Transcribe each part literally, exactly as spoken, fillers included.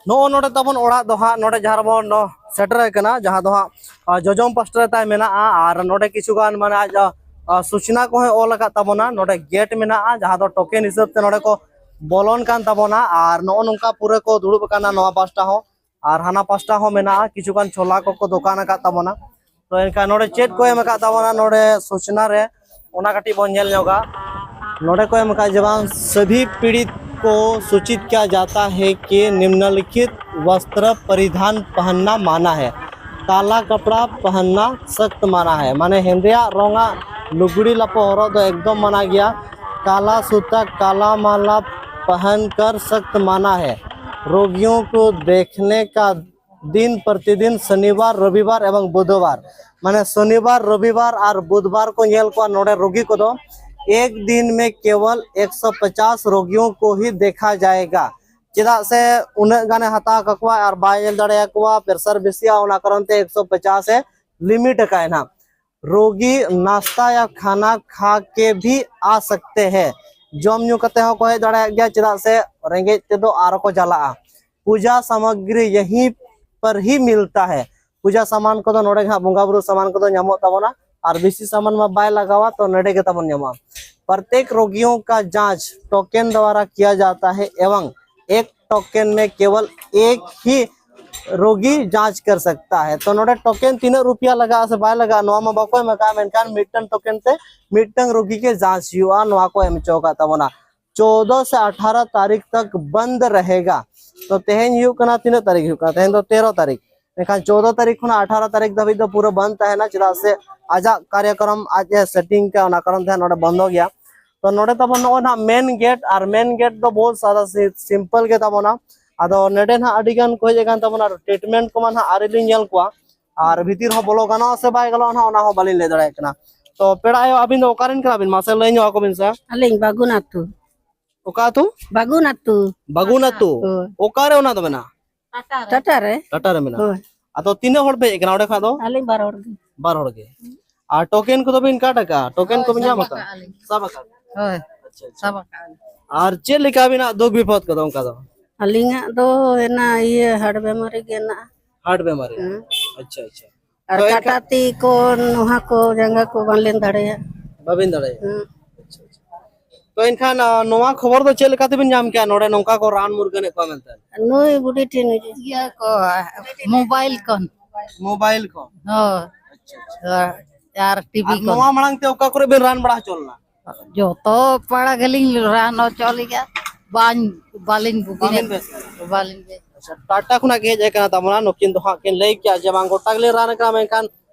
ᱱᱚᱜᱼᱚ ᱱᱚᱰᱮ ᱛᱟᱵᱚᱱ ᱚᱲᱟᱜ ᱫᱚ ᱦᱟᱸᱜ, ᱱᱚᱰᱮ ᱡᱟᱦᱟᱸ ᱨᱮᱵᱚᱱ ᱥᱮᱴᱮᱨ ᱟᱠᱟᱱᱟ, ᱡᱟᱦᱟᱸ ᱫᱚ ᱦᱟᱸᱜ ᱟᱨ ᱡᱚᱡᱚᱢ ᱯᱟᱥᱴᱟ ᱨᱮ ᱛᱟᱭ ᱢᱮᱱᱟᱜᱼᱟ᱾ ᱟᱨ ᱱᱚᱰᱮ ᱠᱤᱪᱷᱩ ᱜᱟᱱ ᱢᱟᱱᱮ ᱟᱡ ᱥᱩᱪᱱᱟ ᱠᱚᱦᱚᱸᱭ ᱚᱞ ᱟᱠᱟᱫ ᱛᱟᱵᱚᱱᱟ᱾ ᱱᱚᱰᱮ ᱜᱮᱴ ᱢᱮᱱᱟᱜᱼᱟ, ᱡᱟᱦᱟᱸ ᱫᱚ ᱴᱳᱠᱮᱱ ᱦᱤᱥᱟᱹᱵ ᱛᱮ ᱱᱚᱰᱮ ᱠᱚ ᱵᱚᱞᱚᱱ ᱠᱟᱱ ᱛᱟᱵᱚᱱᱟ᱾ ᱟᱨ ᱱᱚᱜᱼᱚ ᱱᱚᱝᱠᱟ ᱯᱩᱨᱟᱹ ᱠᱚ ᱫᱩᱲᱩᱵ ᱟᱠᱟᱱᱟ ᱱᱚᱣᱟ ᱯᱟᱥᱴᱟ ᱦᱚᱸ, ᱟᱨ ᱦᱟᱱᱟ ᱯᱟᱥᱴᱟ ᱦᱚᱸ ᱢᱮᱱᱟᱜᱼᱟ, ᱠᱤᱪᱷᱩ ᱜᱟᱱ ᱪᱷᱳᱞᱟ ᱠᱚᱠᱚ ᱫᱚᱠᱟᱱ ᱟᱠᱟᱫ ᱛᱟᱵᱚᱱᱟ᱾ ᱛᱚ ᱮᱱᱠᱷᱟᱱ ᱱᱚᱰᱮ ᱪᱮᱫ ᱠᱚ ᱮᱢ ᱟᱠᱟᱫ ᱛᱟᱵᱚᱱᱟ ᱱᱚᱰᱮ ᱥᱩᱪᱱᱟ ᱨᱮ, ᱚᱱᱟ ᱠᱟᱹᱴᱤᱡ ᱵᱚᱱ ᱧᱮᱞ ᱧᱚᱜᱟ᱾ ᱱᱚᱰᱮ ᱠᱚ ᱮᱢ ᱟᱠᱟᱫ ᱡᱮ ᱵᱟᱝ, ᱥᱟᱵᱷᱤ ᱯᱤᱲᱤᱛ ᱠᱚ ᱥᱩᱪᱤᱛ ᱠᱤᱭᱟ ᱡᱟᱛᱟ ᱦᱮ ᱠᱤ ᱱᱤᱢᱱᱞᱤᱠᱷᱤᱛ ᱵᱟᱥᱛᱨᱚ ᱯᱚᱨᱤᱫᱷᱟᱱ ᱯᱟᱦᱱᱱᱟ ᱢᱟᱱᱟ ᱦᱮ᱾ ᱠᱟᱞᱟ ᱠᱟᱯᱲᱟ ᱯᱟᱦᱱᱱᱟ ᱥᱚᱠᱛ ᱢᱟᱱᱟ ᱦᱮ, ᱢᱟᱱᱮ ᱦᱮᱸᱫᱮᱭᱟᱜ ᱨᱚᱝᱟᱜ ᱞᱩᱜᱽᱲᱤ ᱞᱟᱯᱚ ᱦᱚᱨᱚᱜ ᱫᱚ ᱮᱠᱫᱚᱢ ᱢᱟᱱᱟ ᱜᱮᱭᱟ᱾ ᱠᱟᱞᱟ ᱥᱩᱛᱟ ᱠᱟᱞᱟ ᱢᱟᱞᱟ ᱯᱟᱦᱱ ᱠᱟᱨ ᱥᱚᱠᱛ ᱢᱟᱱᱟ ᱦᱮ᱾ ᱨᱳᱜᱤᱭᱳ ᱠᱚ ᱫᱮᱠᱷᱱᱮ ᱠᱟ ᱫᱤᱱ ᱯᱨᱚᱛᱤᱫᱤᱱ ᱥᱚᱱᱤᱵᱟᱨ, ᱨᱚᱵᱤᱵᱟᱨ ᱮᱵᱚᱝ ᱵᱩᱫᱷᱵᱟᱨ, ᱢᱟᱱᱮ ᱥᱚᱱᱤᱵᱟᱨ, ᱨᱚᱵᱤᱵᱟᱨ ᱟᱨ ᱵᱩᱫᱷᱵᱟᱨ ᱠᱚ ᱧᱮᱞ ᱠᱚᱣᱟ ᱱᱚᱰᱮ ᱨᱳᱜᱤ ᱠᱚᱫᱚ᱾ ᱮᱠ ᱫᱤᱱ ᱢᱮ ᱠᱮᱵᱚᱞ ᱮᱠᱥᱚ ᱯᱚᱪᱟᱥ ᱨᱳᱜᱤᱭᱳ ᱠᱚ ᱦᱤ ᱫᱮᱠᱷᱟ ᱡᱟᱭᱮᱜᱟ᱾ ᱪᱮᱫᱟᱜ ᱥᱮ ᱩᱱᱟᱹᱜ ᱜᱟᱱᱮ ᱦᱟᱛᱟᱣ ᱠᱟᱠᱚᱣᱟ ᱟᱨ ᱵᱟᱭ ᱧᱮᱞ ᱫᱟᱲᱮᱭᱟᱠᱚᱣᱟ, ᱯᱨᱮᱥᱟᱨ ᱵᱮᱥᱤᱜᱼᱟ, ᱚᱱᱟ ᱠᱟᱨᱚᱱ ᱛᱮ ᱮᱠᱥᱚ ᱯᱚᱪᱟᱥ ᱮ ᱞᱤᱢᱤᱴ ᱟᱠᱟᱫ ᱱᱟᱦᱟᱜ᱾ ᱨᱳᱜᱤ ᱱᱟᱥᱛᱟ ᱭᱟ ᱠᱷᱟᱱᱟ ᱠᱷᱟ ᱠᱮ ᱵᱷᱤ ᱟ ᱥᱟᱠᱛᱮ ᱦᱮ, ᱡᱚᱢ ᱧᱩ ᱠᱟᱛᱮ ᱦᱚᱸᱠᱚ ᱦᱮᱡ ᱫᱟᱲᱮᱭᱟᱜ ᱜᱮᱭᱟ, ᱪᱮᱫᱟᱜ ᱥᱮ ᱨᱮᱸᱜᱮᱡ ᱛᱮᱫᱚ ᱟᱨᱚ ᱠᱚ ᱪᱟᱞᱟᱜᱼᱟ᱾ ᱯᱩᱡᱟ ᱥᱟᱢᱟᱜᱨᱤ ᱭᱟᱦᱤ ᱯᱟᱨ ᱦᱤ ᱢᱤᱞᱛᱟ ᱦᱮ᱾ ᱯᱩᱡᱟ ᱥᱟᱢᱟᱱ ᱠᱚᱫᱚ ᱱᱚᱰᱮ ᱜᱮ ᱦᱟᱸᱜ, ᱵᱚᱸᱜᱟ ᱵᱩᱨᱩ ᱥᱟᱢᱟᱱ ᱠᱚᱫᱚ ᱧᱟᱢᱚᱜ ᱛᱟᱵᱚᱱᱟ, ᱟᱨ ᱵᱮᱥᱤ ᱥᱟᱢᱟᱱ ᱢᱟ ᱵᱟᱭ ᱞᱟᱜᱟᱣᱟ, ᱛᱚ ᱱᱚᱰᱮ ᱜᱮ ᱛᱟᱵᱚᱱ ᱧᱟᱢᱚᱜᱼᱟ᱾ ᱯᱨᱚᱛᱮᱠ ᱨᱳᱜᱤᱭᱳ ᱠᱟ ᱡᱟᱸᱪ ᱴᱳᱠᱮᱱ ᱫᱣᱟᱨᱟ ᱠᱤᱭᱟ ᱡᱟᱛᱟ ᱦᱮ ᱮᱵᱚᱝ ᱮᱠ ᱴᱳᱠᱮᱱ ᱢᱮ ᱠᱮᱵᱚᱞ ᱮᱠ ᱦᱤ ᱨᱳᱜᱤ ᱡᱟᱸᱪ ᱠᱟᱨ ᱥᱟᱠᱛᱟ ᱦᱮ᱾ ᱛᱚ ᱱᱚᱰᱮ ᱴᱳᱠᱮᱱ ᱛᱤᱱᱟᱹᱜ ᱨᱩᱯᱤᱭᱟ ᱞᱟᱜᱟᱜᱼᱟ ᱥᱮ ᱵᱟᱭ ᱞᱟᱜᱟᱜᱼᱟ, ᱱᱚᱣᱟ ᱢᱟ ᱵᱟᱠᱚ ᱮᱢ ᱟᱠᱟᱫᱼᱟ, ᱢᱮᱱᱠᱷᱟᱱ ᱢᱤᱫᱴᱟᱝ ᱴᱳᱠᱮᱱ ᱛᱮ ᱢᱤᱫᱴᱟᱝ ᱨᱳᱜᱤ ᱜᱮ ᱡᱟᱸᱪ ᱦᱩᱭᱩᱜᱼᱟ, ᱱᱚᱣᱟ ᱠᱚ ᱮᱢ ᱦᱚᱪᱚ ᱟᱠᱟᱫ ᱛᱟᱵᱚᱱᱟ᱾ ᱪᱳᱫᱚ ᱥᱮ ᱟᱴᱷᱟᱨᱚ ᱛᱟᱹᱨᱤᱠᱷ ᱛᱟᱠ ᱵᱚᱱᱫ ᱨᱮᱦᱮᱜᱟ᱾ ᱛᱚ ᱛᱮᱦᱮᱧ ᱦᱩᱭᱩᱜ ᱠᱟᱱᱟ, ᱛᱤᱱᱟᱹᱜ ᱛᱟᱹᱨᱤᱠᱷ ᱦᱩᱭᱩᱜ ᱠᱟᱱᱟ? ᱛᱮᱦᱮᱧ ᱫᱚ ᱛᱮᱨᱚ ᱛᱟᱹᱨᱤᱠᱷ᱾ ᱮᱱᱠᱷᱟᱱ ᱪᱳᱫᱚ ᱛᱟᱹᱨᱤᱠᱷ ᱠᱷᱚᱱᱟᱜ ᱟᱴᱷᱟᱨᱚ ᱛᱟᱹᱨᱤᱠᱷ ᱫᱷᱟᱹᱵᱤᱡ ᱫᱚ ᱯᱩᱨᱟᱹ ᱵᱚᱱᱫ ᱛᱟᱦᱮᱱᱟ, ᱪᱮᱫᱟᱜ ᱥᱮ ᱟᱡᱟᱜ ᱠᱟᱨᱭᱚᱠᱨᱚᱢ ᱟᱡ ᱮ ᱥᱮᱴᱤᱝ ᱠᱟᱜᱼᱟ, ᱚᱱᱟ ᱠᱟᱨᱚᱱ ᱛᱮ ᱱᱚᱰᱮ ᱵᱚᱱᱫᱚ ᱜᱮᱭᱟ᱾ ᱛᱚ ᱱᱚᱰᱮ ᱛᱟᱵᱚᱱ ᱱᱚᱜᱼᱚᱭ ᱱᱟᱦᱟᱜ ᱢᱮᱱ ᱜᱮᱴ, ᱟᱨ ᱢᱮᱱ ᱜᱮᱴ ᱫᱚ ᱵᱚᱦᱩᱛ ᱥᱟᱫᱟ ᱥᱤ-, ᱥᱤᱢᱯᱚᱞ ᱜᱮ ᱛᱟᱵᱚᱱᱟ᱾ ᱟᱫᱚ ᱱᱚᱰᱮ ᱱᱟᱦᱟᱜ ᱟᱹᱰᱤ ᱜᱟᱱ ᱠᱚ ᱦᱮᱡ ᱟᱠᱟᱱ ᱛᱟᱵᱚᱱᱟ, ᱟᱨ ᱴᱨᱤᱴᱢᱮᱱᱴ ᱠᱚᱢᱟ ᱱᱟᱦᱟᱜ ᱟᱹᱣᱨᱤ ᱞᱤᱧ ᱧᱮᱞ ᱠᱚᱣᱟ, ᱟᱨ ᱵᱷᱤᱛᱤᱨ ᱦᱚᱸ ᱵᱚᱞᱚ ᱜᱟᱱᱚᱜᱼᱟ ᱥᱮ ᱵᱟᱭ ᱜᱟᱱᱚᱜᱼᱟ ᱱᱟᱦᱟᱜ, ᱚᱱᱟ ᱦᱚᱸ ᱵᱟᱹᱞᱤᱧ ᱞᱟᱹᱭ ᱫᱟᱲᱮᱭᱟᱜ ᱠᱟᱱᱟ᱾ ᱛᱚ ᱯᱮᱲᱟ ᱟᱭᱳ, ᱟᱹᱵᱤᱱ ᱫᱚ ᱚᱠᱟᱨᱮᱱ ᱠᱟᱱᱟ ᱵᱤᱱ? ᱢᱟᱥᱮ ᱞᱟᱹᱭ ᱧᱚᱜ ᱟᱠᱚ ᱵᱤᱱ ᱥᱮ᱾ ᱟᱹᱞᱤᱧ ᱵᱟᱹᱜᱩᱱ ᱟᱹᱛᱩ᱾ ᱚᱠᱟ ᱟᱹᱛᱩ? ᱵᱟᱹᱜᱩᱱ ᱟᱹᱛᱩ᱾ ᱵᱟᱹᱜᱩᱱ ᱟᱹᱛᱩ? ᱦᱳᱭ᱾ ᱚᱠᱟᱨᱮ ᱚᱱᱟ ᱫᱚ ᱢᱮᱱᱟᱜᱼᱟ? ᱴᱟᱴᱟ ᱨᱮ᱾ ᱴᱟᱴᱟ ᱨᱮ ᱢᱮᱱᱟᱜᱼᱟ? ᱦᱳᱭ᱾ ᱟᱫᱚ ᱛᱤᱱᱟᱹᱜ ᱦᱚᱲ ᱯᱮ ᱦᱮᱡ ᱟᱠᱟᱱᱟ ᱚᱸᱰᱮ ᱠᱷᱚᱱᱟᱜ ᱫᱚ? ᱟᱹᱞᱤᱧ ᱵᱟᱨ ᱦᱚᱲ ᱜᱮ᱾ ᱵᱟᱨ ᱦᱚᱲ ᱜᱮ᱾ ᱟᱨ ᱴᱳᱠᱮᱱ ᱠᱚᱫᱚ ᱵᱤᱱ ᱠᱟᱴ ᱟᱠᱟᱫᱼᱟ? ᱴᱳᱠᱮᱱ ᱦᱳᱭ, ᱠᱚᱵᱤᱱ ᱧᱟᱢ ᱥᱟᱵ ᱟᱠᱟᱫᱼᱟ? ᱟᱠᱟᱫᱼᱟ ᱞᱤᱧ᱾ ᱥᱟᱵ ᱟᱠᱟᱫ᱾ ᱦᱳᱭ᱾ ᱟᱪᱪᱷᱟ, ᱟᱪᱪᱷᱟ᱾ ᱥᱟᱵ ᱟᱠᱟᱫᱼᱟ ᱞᱤᱧ᱾ ᱟᱨ ᱪᱮᱫ ᱞᱮᱠᱟ ᱟᱹᱵᱤᱱᱟᱜ ᱫᱩᱠ ᱵᱤᱯᱚᱫ ᱠᱚᱫᱚ ᱚᱱᱠᱟ ᱫᱚ? ᱟᱹᱞᱤᱧᱟᱜ ᱫᱚ ᱦᱮᱱᱟᱜ ᱤᱭᱟᱹ ᱦᱟᱨᱴ ᱵᱮᱢᱟᱨᱤ ᱜᱮ ᱦᱮᱱᱟᱜᱼᱟ᱾ ᱦᱟᱨᱴ ᱵᱮᱢᱟᱨᱤ? ᱦᱮᱸ᱾ ᱟᱪᱪᱷᱟ, ᱟᱪᱪᱷᱟ᱾ ᱟᱨ ᱛᱚ ᱮᱱᱠᱷᱟᱱ ᱠᱟᱴᱟ ᱛᱤ ᱠᱚ, ᱱᱚᱣᱟ ᱠᱚ, ᱡᱟᱸᱜᱟ ᱠᱚ ᱵᱟᱝᱞᱤᱧ ᱫᱟᱲᱮᱭᱟᱜᱼᱟ᱾ ᱵᱟᱵᱤᱱ ᱫᱟᱲᱮᱭᱟᱜᱼᱟ? ᱦᱮᱸ᱾ ᱟᱪᱪᱷᱟ, ᱟᱪᱪᱷᱟ᱾ ᱛᱚ ᱮᱱᱠᱷᱟᱱ, ᱟ, ᱱᱚᱣᱟ ᱠᱷᱚᱵᱚᱨ ᱫᱚ ᱪᱮᱫ ᱞᱮᱠᱟ ᱛᱮᱵᱤᱱ ᱧᱟᱢ ᱠᱮᱜᱼᱟ, ᱱᱚᱰᱮ ᱱᱚᱝᱠᱟ ᱠᱚ ᱨᱟᱱ ᱢᱩᱨᱜᱟᱹᱱᱮᱫ ᱠᱚᱣᱟ ᱢᱮᱱᱛᱮ? ᱱᱩᱭ ᱵᱩᱰᱷᱤ ᱴᱷᱮᱱ ᱦᱤᱡᱩᱜ᱾ ᱤᱭᱟᱹ ᱠᱚ, ᱢᱳᱵᱟᱭᱤᱞ ᱠᱷᱚᱱ᱾ ᱢᱳᱵᱟᱭᱤᱞ ᱠᱷᱚᱱ? ᱦᱳᱭ᱾ ᱟᱪᱪᱷᱟ, ᱟᱪᱪᱷᱟ᱾ ᱟᱨ ᱴᱤᱵᱷᱤ ᱟᱨ ᱠᱷᱚᱱ᱾ ᱱᱚᱣᱟ ᱢᱟᱲᱟᱝ ᱛᱮ ᱚᱠᱟ ᱠᱚᱨᱮ ᱵᱤᱱ ᱨᱟᱱ ᱵᱟᱲᱟ ᱦᱚᱪᱚ ᱞᱮᱱᱟ? ᱡᱚᱛᱚ ᱯᱟᱲᱟ ᱜᱮᱞᱤᱧ ᱨᱟᱱ ᱦᱚᱪᱚ ᱞᱮᱜᱼᱟ, ᱵᱟᱝ, ᱵᱟᱹᱞᱤᱧ ᱵᱩᱜᱤ ᱵᱟᱵᱤᱱ ᱞᱮᱱᱟ᱾ ᱵᱮᱥ ᱞᱮᱱᱟ? ᱵᱟᱹᱞᱤᱧ ᱵᱮᱥ᱾ ᱟᱪᱪᱷᱟ, ᱴᱟᱴᱟ ᱠᱷᱚᱱᱟᱜ ᱜᱮ ᱦᱮᱡ ᱟᱠᱟᱱᱟ ᱛᱟᱵᱚᱱᱟ, ᱱᱩᱠᱤᱱ ᱫᱚ ᱦᱟᱸᱜ ᱠᱤᱱ ᱞᱟᱹᱭ ᱠᱮᱜᱼᱟ ᱡᱮ, "ᱵᱟᱝ, ᱜᱚᱴᱟ ᱜᱮᱞᱤᱧ ᱨᱟᱱ ᱟᱠᱟᱱᱟ, ᱢᱮᱱᱠᱷᱟᱱ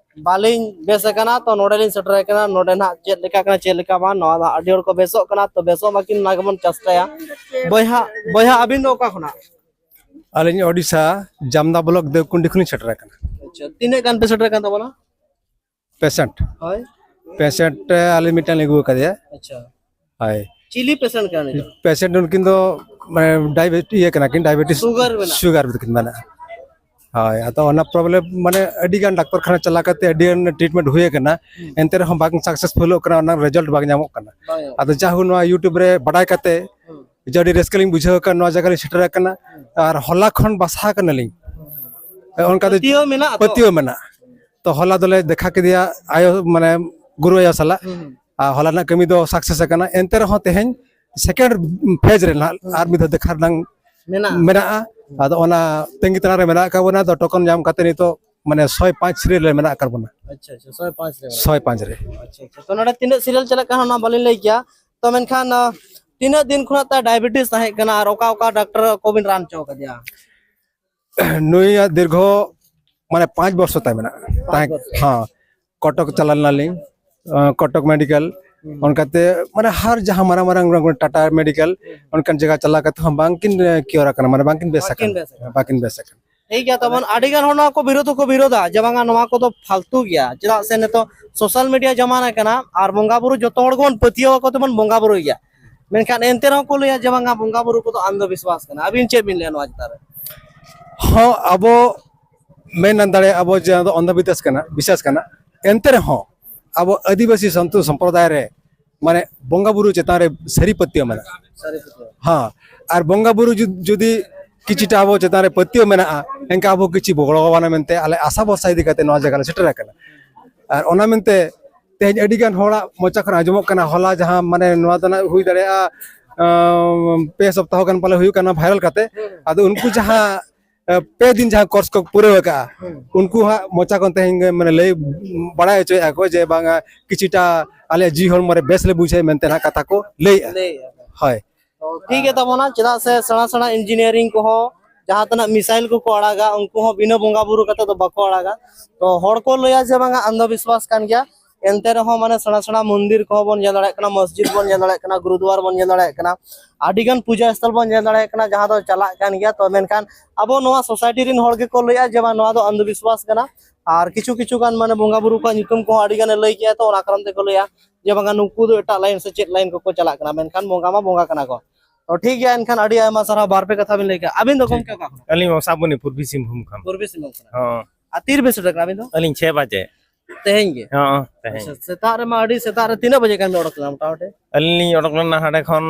ᱵᱟᱹᱞᱤᱧ ᱵᱮᱥ ᱟᱠᱟᱱᱟ, ᱛᱚ ᱱᱚᱰᱮ ᱞᱤᱧ ᱥᱮᱴᱮᱨ ᱟᱠᱟᱱᱟ, ᱱᱚᱰᱮ ᱱᱟᱦᱟᱜ ᱪᱮᱫ ᱞᱮᱠᱟ ᱠᱟᱱᱟ, ᱪᱮᱫ ᱞᱮᱠᱟ ᱵᱟᱝ, ᱱᱚᱣᱟ ᱫᱚ ᱟᱹᱰᱤ ᱦᱚᱲ ᱠᱚ ᱵᱮᱥᱚᱜ ᱠᱟᱱᱟ, ᱛᱚ ᱵᱮᱥᱚᱜ ᱢᱟᱠᱤᱱ, ᱚᱱᱟ ᱜᱮᱵᱚᱱ ᱪᱮᱥᱴᱟᱭᱟ᱾" ᱵᱚᱭᱦᱟ, ᱵᱚᱭᱦᱟ, ᱟᱹᱵᱤᱱ ᱫᱚ ᱚᱠᱟ ᱠᱷᱚᱱᱟᱜ? ᱟᱹᱞᱤᱧ ᱳᱰᱤᱥᱟ, ᱡᱟᱢᱫᱟ ᱵᱞᱚᱠ ᱫᱮᱣᱠᱩᱱᱰᱤ ᱠᱷᱚᱱᱤᱧ ᱥᱮᱴᱮᱨ ᱟᱠᱟᱱᱟ᱾ ᱟᱪᱪᱷᱟ, ᱛᱤᱱᱟᱹᱜ ᱜᱟᱱ ᱯᱮ ᱥᱮᱴᱮᱨ ᱟᱠᱟᱱ ᱛᱟᱵᱚᱱᱟ? ᱯᱮᱥᱮᱱᱴ? ᱦᱳᱭ᱾ ᱯᱮᱥᱮᱱᱴ, ᱟᱹᱞᱤᱧ ᱢᱤᱫᱴᱟᱝ ᱞᱤᱧ ᱟᱹᱜᱩ ᱟᱠᱟᱫᱮᱭᱟ᱾ ᱟᱪᱪᱷᱟ᱾ ᱦᱳᱭ᱾ ᱪᱤᱞᱤ ᱯᱮᱥᱮᱱᱴ ᱠᱟᱱᱟ ᱩᱱᱤ ᱫᱚ? ᱯᱮᱥᱮᱱᱴ ᱩᱱᱠᱤᱱ ᱫᱚ, ᱢᱟᱱᱮ, ᱰᱟᱭᱵᱮᱴ-, ᱤᱭᱟᱹ ᱠᱟᱱᱟ ᱠᱤᱱ, ᱰᱟᱭᱵᱮᱴᱤᱥ, ᱥᱩᱜᱟᱨ ᱢᱮᱱᱟᱜᱼᱟ᱾ ᱥᱩᱜᱟᱨ ᱛᱟᱹᱠᱤᱱ ᱢᱮᱱᱟᱜᱼᱟ᱾ ᱦᱳᱭ, ᱟᱫᱚ ᱚᱱᱟ ᱯᱨᱚᱵᱞᱮᱢ, ᱢᱟᱱᱮ, ᱟᱹᱰᱤ ᱜᱟᱱ ᱰᱟᱠᱛᱚᱨ ᱠᱷᱟᱱᱟ ᱪᱟᱞᱟᱣ ᱠᱟᱛᱮ ᱟᱹᱰᱤ ᱜᱟᱱ ᱴᱨᱤᱴᱢᱮᱱᱴ ᱦᱩᱭ ᱟᱠᱟᱱᱟ, ᱦᱩᱸ᱾ ᱮᱱᱛᱮ ᱨᱮᱦᱚᱸ ᱵᱟᱝ ᱥᱟᱠᱥᱮᱥᱯᱷᱩᱞᱚᱜ ᱠᱟᱱᱟ, ᱚᱱᱟ ᱨᱮᱡᱟᱞᱴ ᱵᱟᱝ ᱧᱟᱢᱚᱜ ᱠᱟᱱᱟ᱾ ᱵᱟᱝ ᱧᱟᱢᱚᱜ ᱟᱫᱚ ᱠᱟᱱᱟ᱾ ᱡᱟᱦᱳ, ᱱᱚᱣᱟ YouTube ᱨᱮ ᱵᱟᱰᱟᱭ ᱠᱟᱛᱮ ᱦᱩᱸ᱾ ᱡᱮ ᱟᱹᱰᱤ ᱨᱟᱹᱥᱠᱟᱹ ᱞᱤᱧ ᱵᱩᱡᱷᱟᱹᱣ ᱟᱠᱟᱫ, ᱱᱚᱣᱟ ᱡᱟᱭᱜᱟ ᱞᱤᱧ ᱥᱮᱴᱮᱨ ᱟᱠᱟᱱᱟ᱾ ᱦᱩᱸ᱾ ᱟᱨ ᱦᱚᱞᱟ ᱠᱷᱚᱱ ᱵᱟᱥᱟ ᱟᱠᱟᱱᱟᱞᱤᱧ᱾ ᱦᱩᱸ᱾ ᱚᱱᱠᱟ ᱫᱚ ᱯᱟᱹᱛᱭᱟᱹᱣ ᱢᱮᱱᱟᱜᱼᱟ ᱛᱚ? ᱯᱟᱹᱛᱭᱟᱹᱣ ᱢᱮᱱᱟᱜᱼᱟ᱾ ᱛᱚ ᱦᱚᱞᱟ ᱫᱚᱞᱮ ᱫᱮᱠᱷᱟ ᱠᱮᱫᱮᱭᱟ ᱟᱭᱳ, ᱢᱟᱱᱮ ᱜᱩᱨᱩ ᱟᱭᱳ ᱥᱟᱞᱟᱜ᱾ ᱦᱩᱸ᱾ ᱟᱨ ᱦᱚᱞᱟ ᱨᱮᱱᱟᱜ ᱠᱟᱹᱢᱤ ᱫᱚ ᱥᱟᱠᱥᱮᱥ ᱟᱠᱟᱱᱟ᱾ ᱮᱱᱛᱮ ᱨᱮᱦᱚᱸ ᱛᱮᱦᱮᱧ ᱥᱮᱠᱮᱱᱰ ᱯᱷᱮᱡᱽ ᱨᱮ ᱱᱟᱦᱟᱜ ᱦᱩᱸ᱾ ᱟᱨ ᱢᱤᱫ ᱫᱷᱟᱣ ᱫᱮᱠᱷᱟ ᱨᱮᱱᱟᱜ ᱢᱮᱱᱟᱜᱼᱟ᱾ ᱢᱮᱱᱟᱜᱼᱟ᱾ ᱦᱩᱸ᱾ ᱟᱫᱚ ᱚᱱᱟ ᱛᱟᱺᱜᱤ ᱛᱟᱲᱟᱜ ᱨᱮ ᱢᱮᱱᱟᱜ ᱟᱠᱟᱫ ᱵᱚᱱᱟ᱾ ᱟᱫᱚ ᱴᱳᱠᱚᱱ ᱧᱟᱢ ᱠᱟᱛᱮ ᱱᱤᱛᱚᱜ, ᱢᱟᱱᱮ, ᱥᱚᱭ ᱯᱟᱸᱪ ᱥᱤᱨᱤᱭᱟᱞ ᱨᱮ ᱢᱮᱱᱟᱜ ᱟᱠᱟᱫ ᱵᱚᱱᱟ᱾ ᱟᱪᱪᱷᱟ, ᱟᱪᱪᱷᱟ, ᱥᱚᱭ ᱯᱟᱸᱪ ᱨᱮ ᱢᱮᱱᱟᱜ ᱥᱚᱭ ᱯᱟᱸᱪ ᱨᱮ᱾ ᱟᱪᱪᱷᱟ, ᱟᱪᱪᱷᱟ᱾ ᱛᱚ ᱱᱚᱰᱮ ᱛᱤᱱᱟᱹᱜ ᱥᱤᱨᱤᱭᱟᱞ ᱪᱟᱞᱟᱜ ᱠᱟᱱᱟ ᱚᱱᱟ ᱵᱟᱹᱞᱤᱧ ᱞᱟᱹᱭ ᱠᱮᱭᱟ᱾ ᱛᱚ ᱢᱮᱱᱠᱷᱟᱱ, ᱟᱸ, ᱛᱤᱱᱟᱹᱜ ᱫᱤᱱ ᱠᱷᱚᱱᱟᱜ ᱛᱟᱭ ᱰᱟᱭᱵᱮᱴᱤᱥ ᱛᱟᱦᱮᱸ ᱠᱟᱱᱟ ᱟᱨ ᱚᱠᱟ ᱚᱠᱟ ᱰᱟᱠᱛᱟᱨ ᱠᱚᱵᱤᱱ ᱨᱟᱱ ᱦᱚᱪᱚ ᱠᱟᱫᱮᱭᱟ? ᱱᱩᱭᱟᱜ ᱫᱤᱨᱜᱷᱚ, ᱢᱟᱱᱮ, ᱯᱟᱸᱪ ᱵᱚᱨᱥᱚ ᱛᱟᱭ ᱢᱮᱱᱟᱜᱼᱟ᱾ ᱯᱟᱸᱪ ᱛᱟᱦᱮᱸ, ᱵᱚᱨᱥᱚ᱾ ᱦᱚᱸ, ᱠᱚᱴᱚᱠ ᱪᱟᱞᱟᱣ ᱞᱮᱱᱟᱞᱤᱧ, ᱟᱸ, ᱠᱚᱴᱚᱠ ᱢᱮᱰᱤᱠᱮᱞ, ᱦᱩᱸ᱾ ᱚᱱᱠᱟᱛᱮ, ᱢᱟᱱᱮ, ᱦᱟᱨ ᱡᱟᱦᱟᱸ ᱢᱟᱨᱟᱝ ᱢᱟᱨᱟᱝ ᱴᱟᱴᱟ ᱢᱮᱰᱤᱠᱮᱞ, ᱦᱩᱸ᱾ ᱚᱱᱠᱟᱱ ᱡᱟᱭᱜᱟ ᱪᱟᱞᱟᱣ ᱠᱟᱛᱮ ᱦᱚᱸ ᱵᱟᱝᱠᱤᱱ, ᱟᱸ, ᱠᱤᱭᱳᱨ ᱟᱠᱟᱱᱟ, ᱢᱟᱱᱮ, ᱵᱟᱝᱠᱤᱱ ᱵᱮᱥ ᱵᱟᱹᱠᱤᱱ ᱟᱠᱟᱱᱟ᱾ ᱵᱮᱥ ᱟᱠᱟᱱᱟ᱾ ᱵᱟᱹᱠᱤᱱ ᱵᱮᱥ ᱟᱠᱟᱱᱟ᱾ ᱴᱷᱤᱠ ᱜᱮᱭᱟ, ᱛᱟᱵᱚᱱ ᱟᱹᱰᱤ ᱜᱟᱱ ᱦᱚᱲ ᱱᱚᱣᱟ ᱠᱚ ᱵᱤᱨᱳᱫᱷ ᱦᱚᱸᱠᱚ ᱵᱤᱨᱳᱫᱷᱟ ᱡᱮ ᱵᱟᱝᱟ ᱱᱚᱣᱟ ᱠᱚᱫᱚ ᱯᱷᱟᱞᱛᱩ ᱜᱮᱭᱟ, ᱪᱮᱫᱟᱜ ᱥᱮ ᱱᱤᱛᱚᱜ ᱥᱳᱥᱟᱞ ᱢᱤᱰᱤᱭᱟ ᱡᱟᱢᱟᱱᱟ ᱠᱟᱱᱟ ᱟᱨ ᱵᱚᱸᱜᱟ ᱵᱩᱨᱩ ᱡᱚᱛᱚ ᱦᱚᱲ ᱜᱮᱵᱚᱱ ᱯᱟᱹᱛᱭᱟᱹᱣ ᱟᱠᱚ ᱛᱮᱵᱚᱱ ᱵᱚᱸᱜᱟ ᱵᱩᱨᱩᱭ ᱜᱮᱭᱟ, ᱢᱮᱱᱠᱷᱟᱱ ᱮᱱᱛᱮ ᱨᱮᱦᱚᱸ ᱠᱚ ᱞᱟᱹᱭᱟ ᱡᱮ ᱵᱟᱝᱟ ᱵᱚᱸᱜᱟ ᱵᱩᱨᱩ ᱠᱚᱫᱚ ᱟᱱᱫᱷᱚ ᱵᱤᱥᱣᱟᱥ ᱠᱟᱱᱟ᱾ ᱟᱹᱵᱤᱱ ᱪᱮᱫ ᱵᱤᱱ ᱞᱟᱹᱭᱟ ᱱᱚᱣᱟ ᱪᱮᱛᱟᱱ ᱨᱮ? ᱦᱚᱸ, ᱟᱵᱚ ᱢᱮᱱ ᱫᱟᱲᱮᱭᱟᱜᱼᱟ ᱟᱵᱚ ᱡᱮ ᱚᱱᱟ ᱫᱚ ᱚᱱᱫᱷᱚ ᱵᱤᱥᱣᱟᱥ ᱠᱟᱱᱟ, ᱵᱤᱥᱣᱟᱥ ᱠᱟᱱᱟ, ᱮᱱᱛᱮ ᱨᱮᱦᱚᱸ ᱟᱵᱚ ᱟᱹᱫᱤᱵᱟᱹᱥᱤ ᱥᱟᱱᱛᱚ ᱥᱚᱢᱯᱨᱚᱫᱟᱭ ᱨᱮ, ᱢᱟᱱᱮ, ᱵᱚᱸᱜᱟ ᱵᱩᱨᱩ ᱪᱮᱛᱟᱱ ᱨᱮ ᱥᱟᱹᱨᱤ ᱯᱟᱹᱛᱭᱟᱹᱣ ᱢᱮᱱᱟᱜᱼᱟ᱾ ᱦᱮᱸ, ᱟᱨ ᱵᱚᱸᱜᱟ ᱵᱩᱨᱩ ᱡᱩᱫ- ᱡᱩᱫᱤ ᱠᱤᱪᱷᱩᱴᱟ ᱟᱵᱚ ᱪᱮᱛᱟᱱ ᱨᱮ ᱯᱟᱹᱛᱭᱟᱹᱣ ᱢᱮᱱᱟᱜᱼᱟ, ᱮᱱᱠᱷᱟᱱ ᱟᱵᱚ ᱠᱤᱪᱷᱩ ᱜᱚᱲᱚ ᱟᱵᱚᱱᱟ ᱢᱮᱱᱛᱮ ᱟᱞᱮ ᱟᱥᱟ ᱵᱷᱚᱨᱥᱟ ᱤᱫᱤ ᱠᱟᱛᱮ ᱱᱚᱣᱟ ᱡᱟᱭᱜᱟ ᱞᱮ ᱥᱮᱴᱮᱨ ᱟᱠᱟᱱᱟ᱾ ᱟᱨ ᱚᱱᱟ ᱢᱮᱱᱛᱮ ᱛᱮᱦᱮᱧ ᱟᱹᱰᱤ ᱜᱟᱱ ᱦᱚᱲᱟᱜ ᱢᱚᱪᱟ ᱠᱷᱚᱱ ᱟᱸᱡᱚᱢᱚᱜ ᱠᱟᱱᱟ, ᱦᱚᱞᱟ ᱡᱟᱦᱟᱸ ᱢᱟᱱᱮ ᱱᱚᱣᱟ ᱫᱚ ᱱᱟᱜ ᱦᱩᱭ ᱫᱟᱲᱮᱭᱟᱜᱼᱟ, ᱟᱸ, ᱯᱮ ᱥᱚᱯᱛᱟᱦᱚ ᱜᱟᱱ ᱯᱟᱞᱮ ᱦᱩᱭᱩᱜ ᱠᱟᱱᱟ ᱵᱷᱟᱭᱨᱟᱞ ᱠᱟᱛᱮ᱾ ᱟᱫᱚ ᱩᱱᱠᱩ ᱡᱟᱦᱟᱸ, ᱟᱸ, ᱯᱮ ᱫᱤᱱ ᱡᱟᱦᱟᱸ ᱠᱳᱨᱥ ᱠᱚ ᱯᱩᱨᱟᱹᱣ ᱟᱠᱟᱜᱼᱟ, ᱩᱱᱠᱩ ᱦᱟᱸᱜ ᱢᱚᱪᱟ ᱠᱷᱚᱱ ᱛᱮᱦᱮᱧ ᱜᱮ ᱢᱟᱱᱮ ᱞᱟᱹᱭ ᱵᱟᱲᱟᱭ ᱦᱚᱪᱚᱭᱮᱫᱼᱟ ᱠᱚ ᱡᱮ ᱵᱟᱝᱟ ᱠᱤᱪᱷᱩᱴᱟ ᱟᱞᱮᱭᱟᱜ ᱡᱤᱣᱤ ᱦᱚᱲᱢᱚ ᱨᱮ ᱵᱮᱥ ᱞᱮ ᱵᱩᱡᱷᱟᱹᱣ ᱢᱮᱱᱛᱮ ᱱᱟᱜ ᱠᱟᱛᱷᱟ ᱠᱚ ᱞᱟᱹᱭᱮᱫᱼᱟ᱾ ᱞᱟᱹᱭᱮᱫᱼᱟ ᱠᱚ᱾ ᱦᱳᱭ᱾ ᱛᱚ, ᱴᱷᱤᱠ ᱜᱮ ᱛᱟᱵᱚᱱᱟ, ᱪᱮᱫᱟᱜ ᱥᱮ ᱥᱮᱬᱟ ᱥᱮᱬᱟ ᱤᱧᱡᱤᱱᱤᱭᱟᱨᱤᱝ ᱠᱚᱦᱚᱸ ᱡᱟᱦᱟᱸ ᱛᱤᱱᱟᱹᱜ ᱢᱤᱥᱟᱭᱤᱞ ᱠᱚᱠᱚ ᱟᱲᱟᱜᱟ, ᱩᱱᱠᱩ ᱦᱚᱸ ᱵᱤᱱᱟᱹ ᱵᱚᱸᱜᱟ ᱵᱩᱨᱩ ᱠᱟᱛᱮ ᱫᱚ ᱵᱟᱠᱚ ᱟᱲᱟᱜᱟ᱾ ᱛᱚ, ᱦᱚᱲ ᱠᱚ ᱞᱟᱹᱭᱟ ᱡᱮ ᱵᱟᱝᱟ ᱟᱱᱫᱷᱚ ᱵᱤᱥᱣᱟᱥ ᱠᱟᱱ ᱜᱮᱭᱟ, ᱮᱱᱛᱮ ᱨᱮᱦᱚᱸ ᱢᱟᱱᱮ ᱥᱮᱬᱟ ᱥᱮᱬᱟ ᱢᱚᱱᱫᱤᱨ ᱠᱚᱦᱚᱸ ᱵᱚᱱ ᱧᱮᱞ ᱫᱟᱲᱮᱭᱟᱜ ᱠᱟᱱᱟ, ᱢᱚᱥᱡᱤᱫ ᱵᱚᱱ ᱧᱮᱞ ᱫᱟᱲᱮᱭᱟᱜ ᱠᱟᱱᱟ, ᱜᱩᱨᱩᱫᱩᱣᱟᱨ ᱵᱚᱱ ᱧᱮᱞ ᱫᱟᱲᱮᱭᱟᱜ ᱠᱟᱱᱟ, ᱟᱹᱰᱤ ᱜᱟᱱ ᱯᱩᱡᱟᱹ ᱥᱛᱷᱚᱞ ᱵᱚᱱ ᱧᱮᱞ ᱫᱟᱲᱮᱭᱟᱜ ᱠᱟᱱᱟ, ᱡᱟᱦᱟᱸ ᱫᱚ ᱪᱟᱞᱟᱜ ᱠᱟᱱ ᱜᱮᱭᱟ᱾ ᱛᱚ, ᱢᱮᱱᱠᱷᱟᱱ ᱟᱵᱚ ᱱᱚᱣᱟ ᱥᱳᱥᱟᱭᱴᱤ ᱨᱮᱱ ᱦᱚᱲ ᱜᱮᱠᱚ ᱞᱟᱹᱭᱟ ᱡᱮ ᱵᱟᱝ, ᱱᱚᱣᱟ ᱫᱚ ᱟᱱᱫᱷᱚ ᱵᱤᱥᱣᱟᱥ ᱠᱟᱱᱟ᱾ ᱟᱨ ᱠᱤᱪᱷᱩ ᱠᱤᱪᱷᱩ ᱜᱟᱱ ᱢᱟᱱᱮ ᱵᱚᱸᱜᱟ ᱵᱩᱨᱩ ᱠᱚᱣᱟᱜ ᱧᱩᱛᱩᱢ ᱠᱚᱦᱚᱸ ᱟᱹᱰᱤ ᱜᱟᱱᱮ ᱞᱟᱹᱭ ᱠᱮᱜᱼᱟ, ᱛᱚ ᱚᱱᱟ ᱠᱟᱨᱚᱱ ᱛᱮᱠᱚ ᱞᱟᱹᱭᱟ ᱡᱮ ᱵᱟᱝᱟ, ᱱᱩᱠᱩ ᱫᱚ ᱮᱴᱟᱜ ᱞᱟᱭᱤᱱ ᱥᱮ ᱪᱮᱫ ᱞᱟᱭᱤᱱ ᱠᱚᱠᱚ ᱪᱟᱞᱟᱜ ᱠᱟᱱᱟ, ᱢᱮᱱᱠᱷᱟᱱ ᱵᱚᱸᱜᱟ ᱢᱟ ᱵᱚᱸᱜᱟ ᱠᱟᱱᱟ ᱠᱚ᱾ ᱛᱚ, ᱴᱷᱤᱠ ᱜᱮᱭᱟ, ᱮᱱᱠᱷᱟᱱ ᱟᱹᱰᱤ ᱟᱭᱢᱟ ᱥᱟᱨᱦᱟᱣ, ᱵᱟᱨ ᱯᱮ ᱠᱟᱛᱷᱟ ᱵᱤᱱ ᱞᱟᱹᱭ ᱠᱮᱜᱼᱟ᱾ ᱟᱹᱵᱤᱱ ᱫᱚ ᱜᱚᱢᱠᱮ ᱚᱠᱟ ᱠᱷᱚᱱᱟᱜ? ᱟᱹᱞᱤᱧ ᱢᱚᱥᱟᱵᱚᱱᱤ, ᱯᱩᱨᱵᱤ ᱥᱤᱝᱵᱷᱩᱢ ᱠᱷᱚᱱ᱾ ᱯᱩᱨᱵᱤ ᱥᱤᱝᱵᱷᱩᱢ ᱠᱷᱚᱱᱟᱜ᱾ ᱦᱚᱸ᱾ ᱟᱨ ᱛᱤᱨ ᱵᱮᱱ ᱥᱮᱴᱮᱨ ᱠᱟᱱᱟ ᱟᱹᱵᱤᱱ ᱫᱚ? ᱟᱹᱞᱤᱧ ᱪᱷᱮ ᱵᱟᱡᱮ᱾ ᱛᱮᱦᱮᱧ ᱜᱮ? ᱦᱚᱸ, ᱛᱮᱦᱮᱧ᱾ ᱟᱪᱪᱷᱟ, ᱥᱮᱛᱟᱜ ᱨᱮᱢᱟ ᱟᱹᱰᱤ ᱥᱮᱛᱟᱜ ᱨᱮ ᱛᱤᱱᱟᱹᱜ ᱵᱟᱡᱮ ᱜᱟᱱ ᱵᱤᱱ ᱚᱰᱚᱠ ᱞᱮᱱᱟ ᱢᱚᱴᱟᱢᱩᱴᱤ? ᱟᱹᱞᱤᱧ ᱞᱤᱧ ᱚᱰᱚᱠ ᱞᱮᱱᱟ ᱦᱟᱸᱰᱮ ᱠᱷᱚᱱ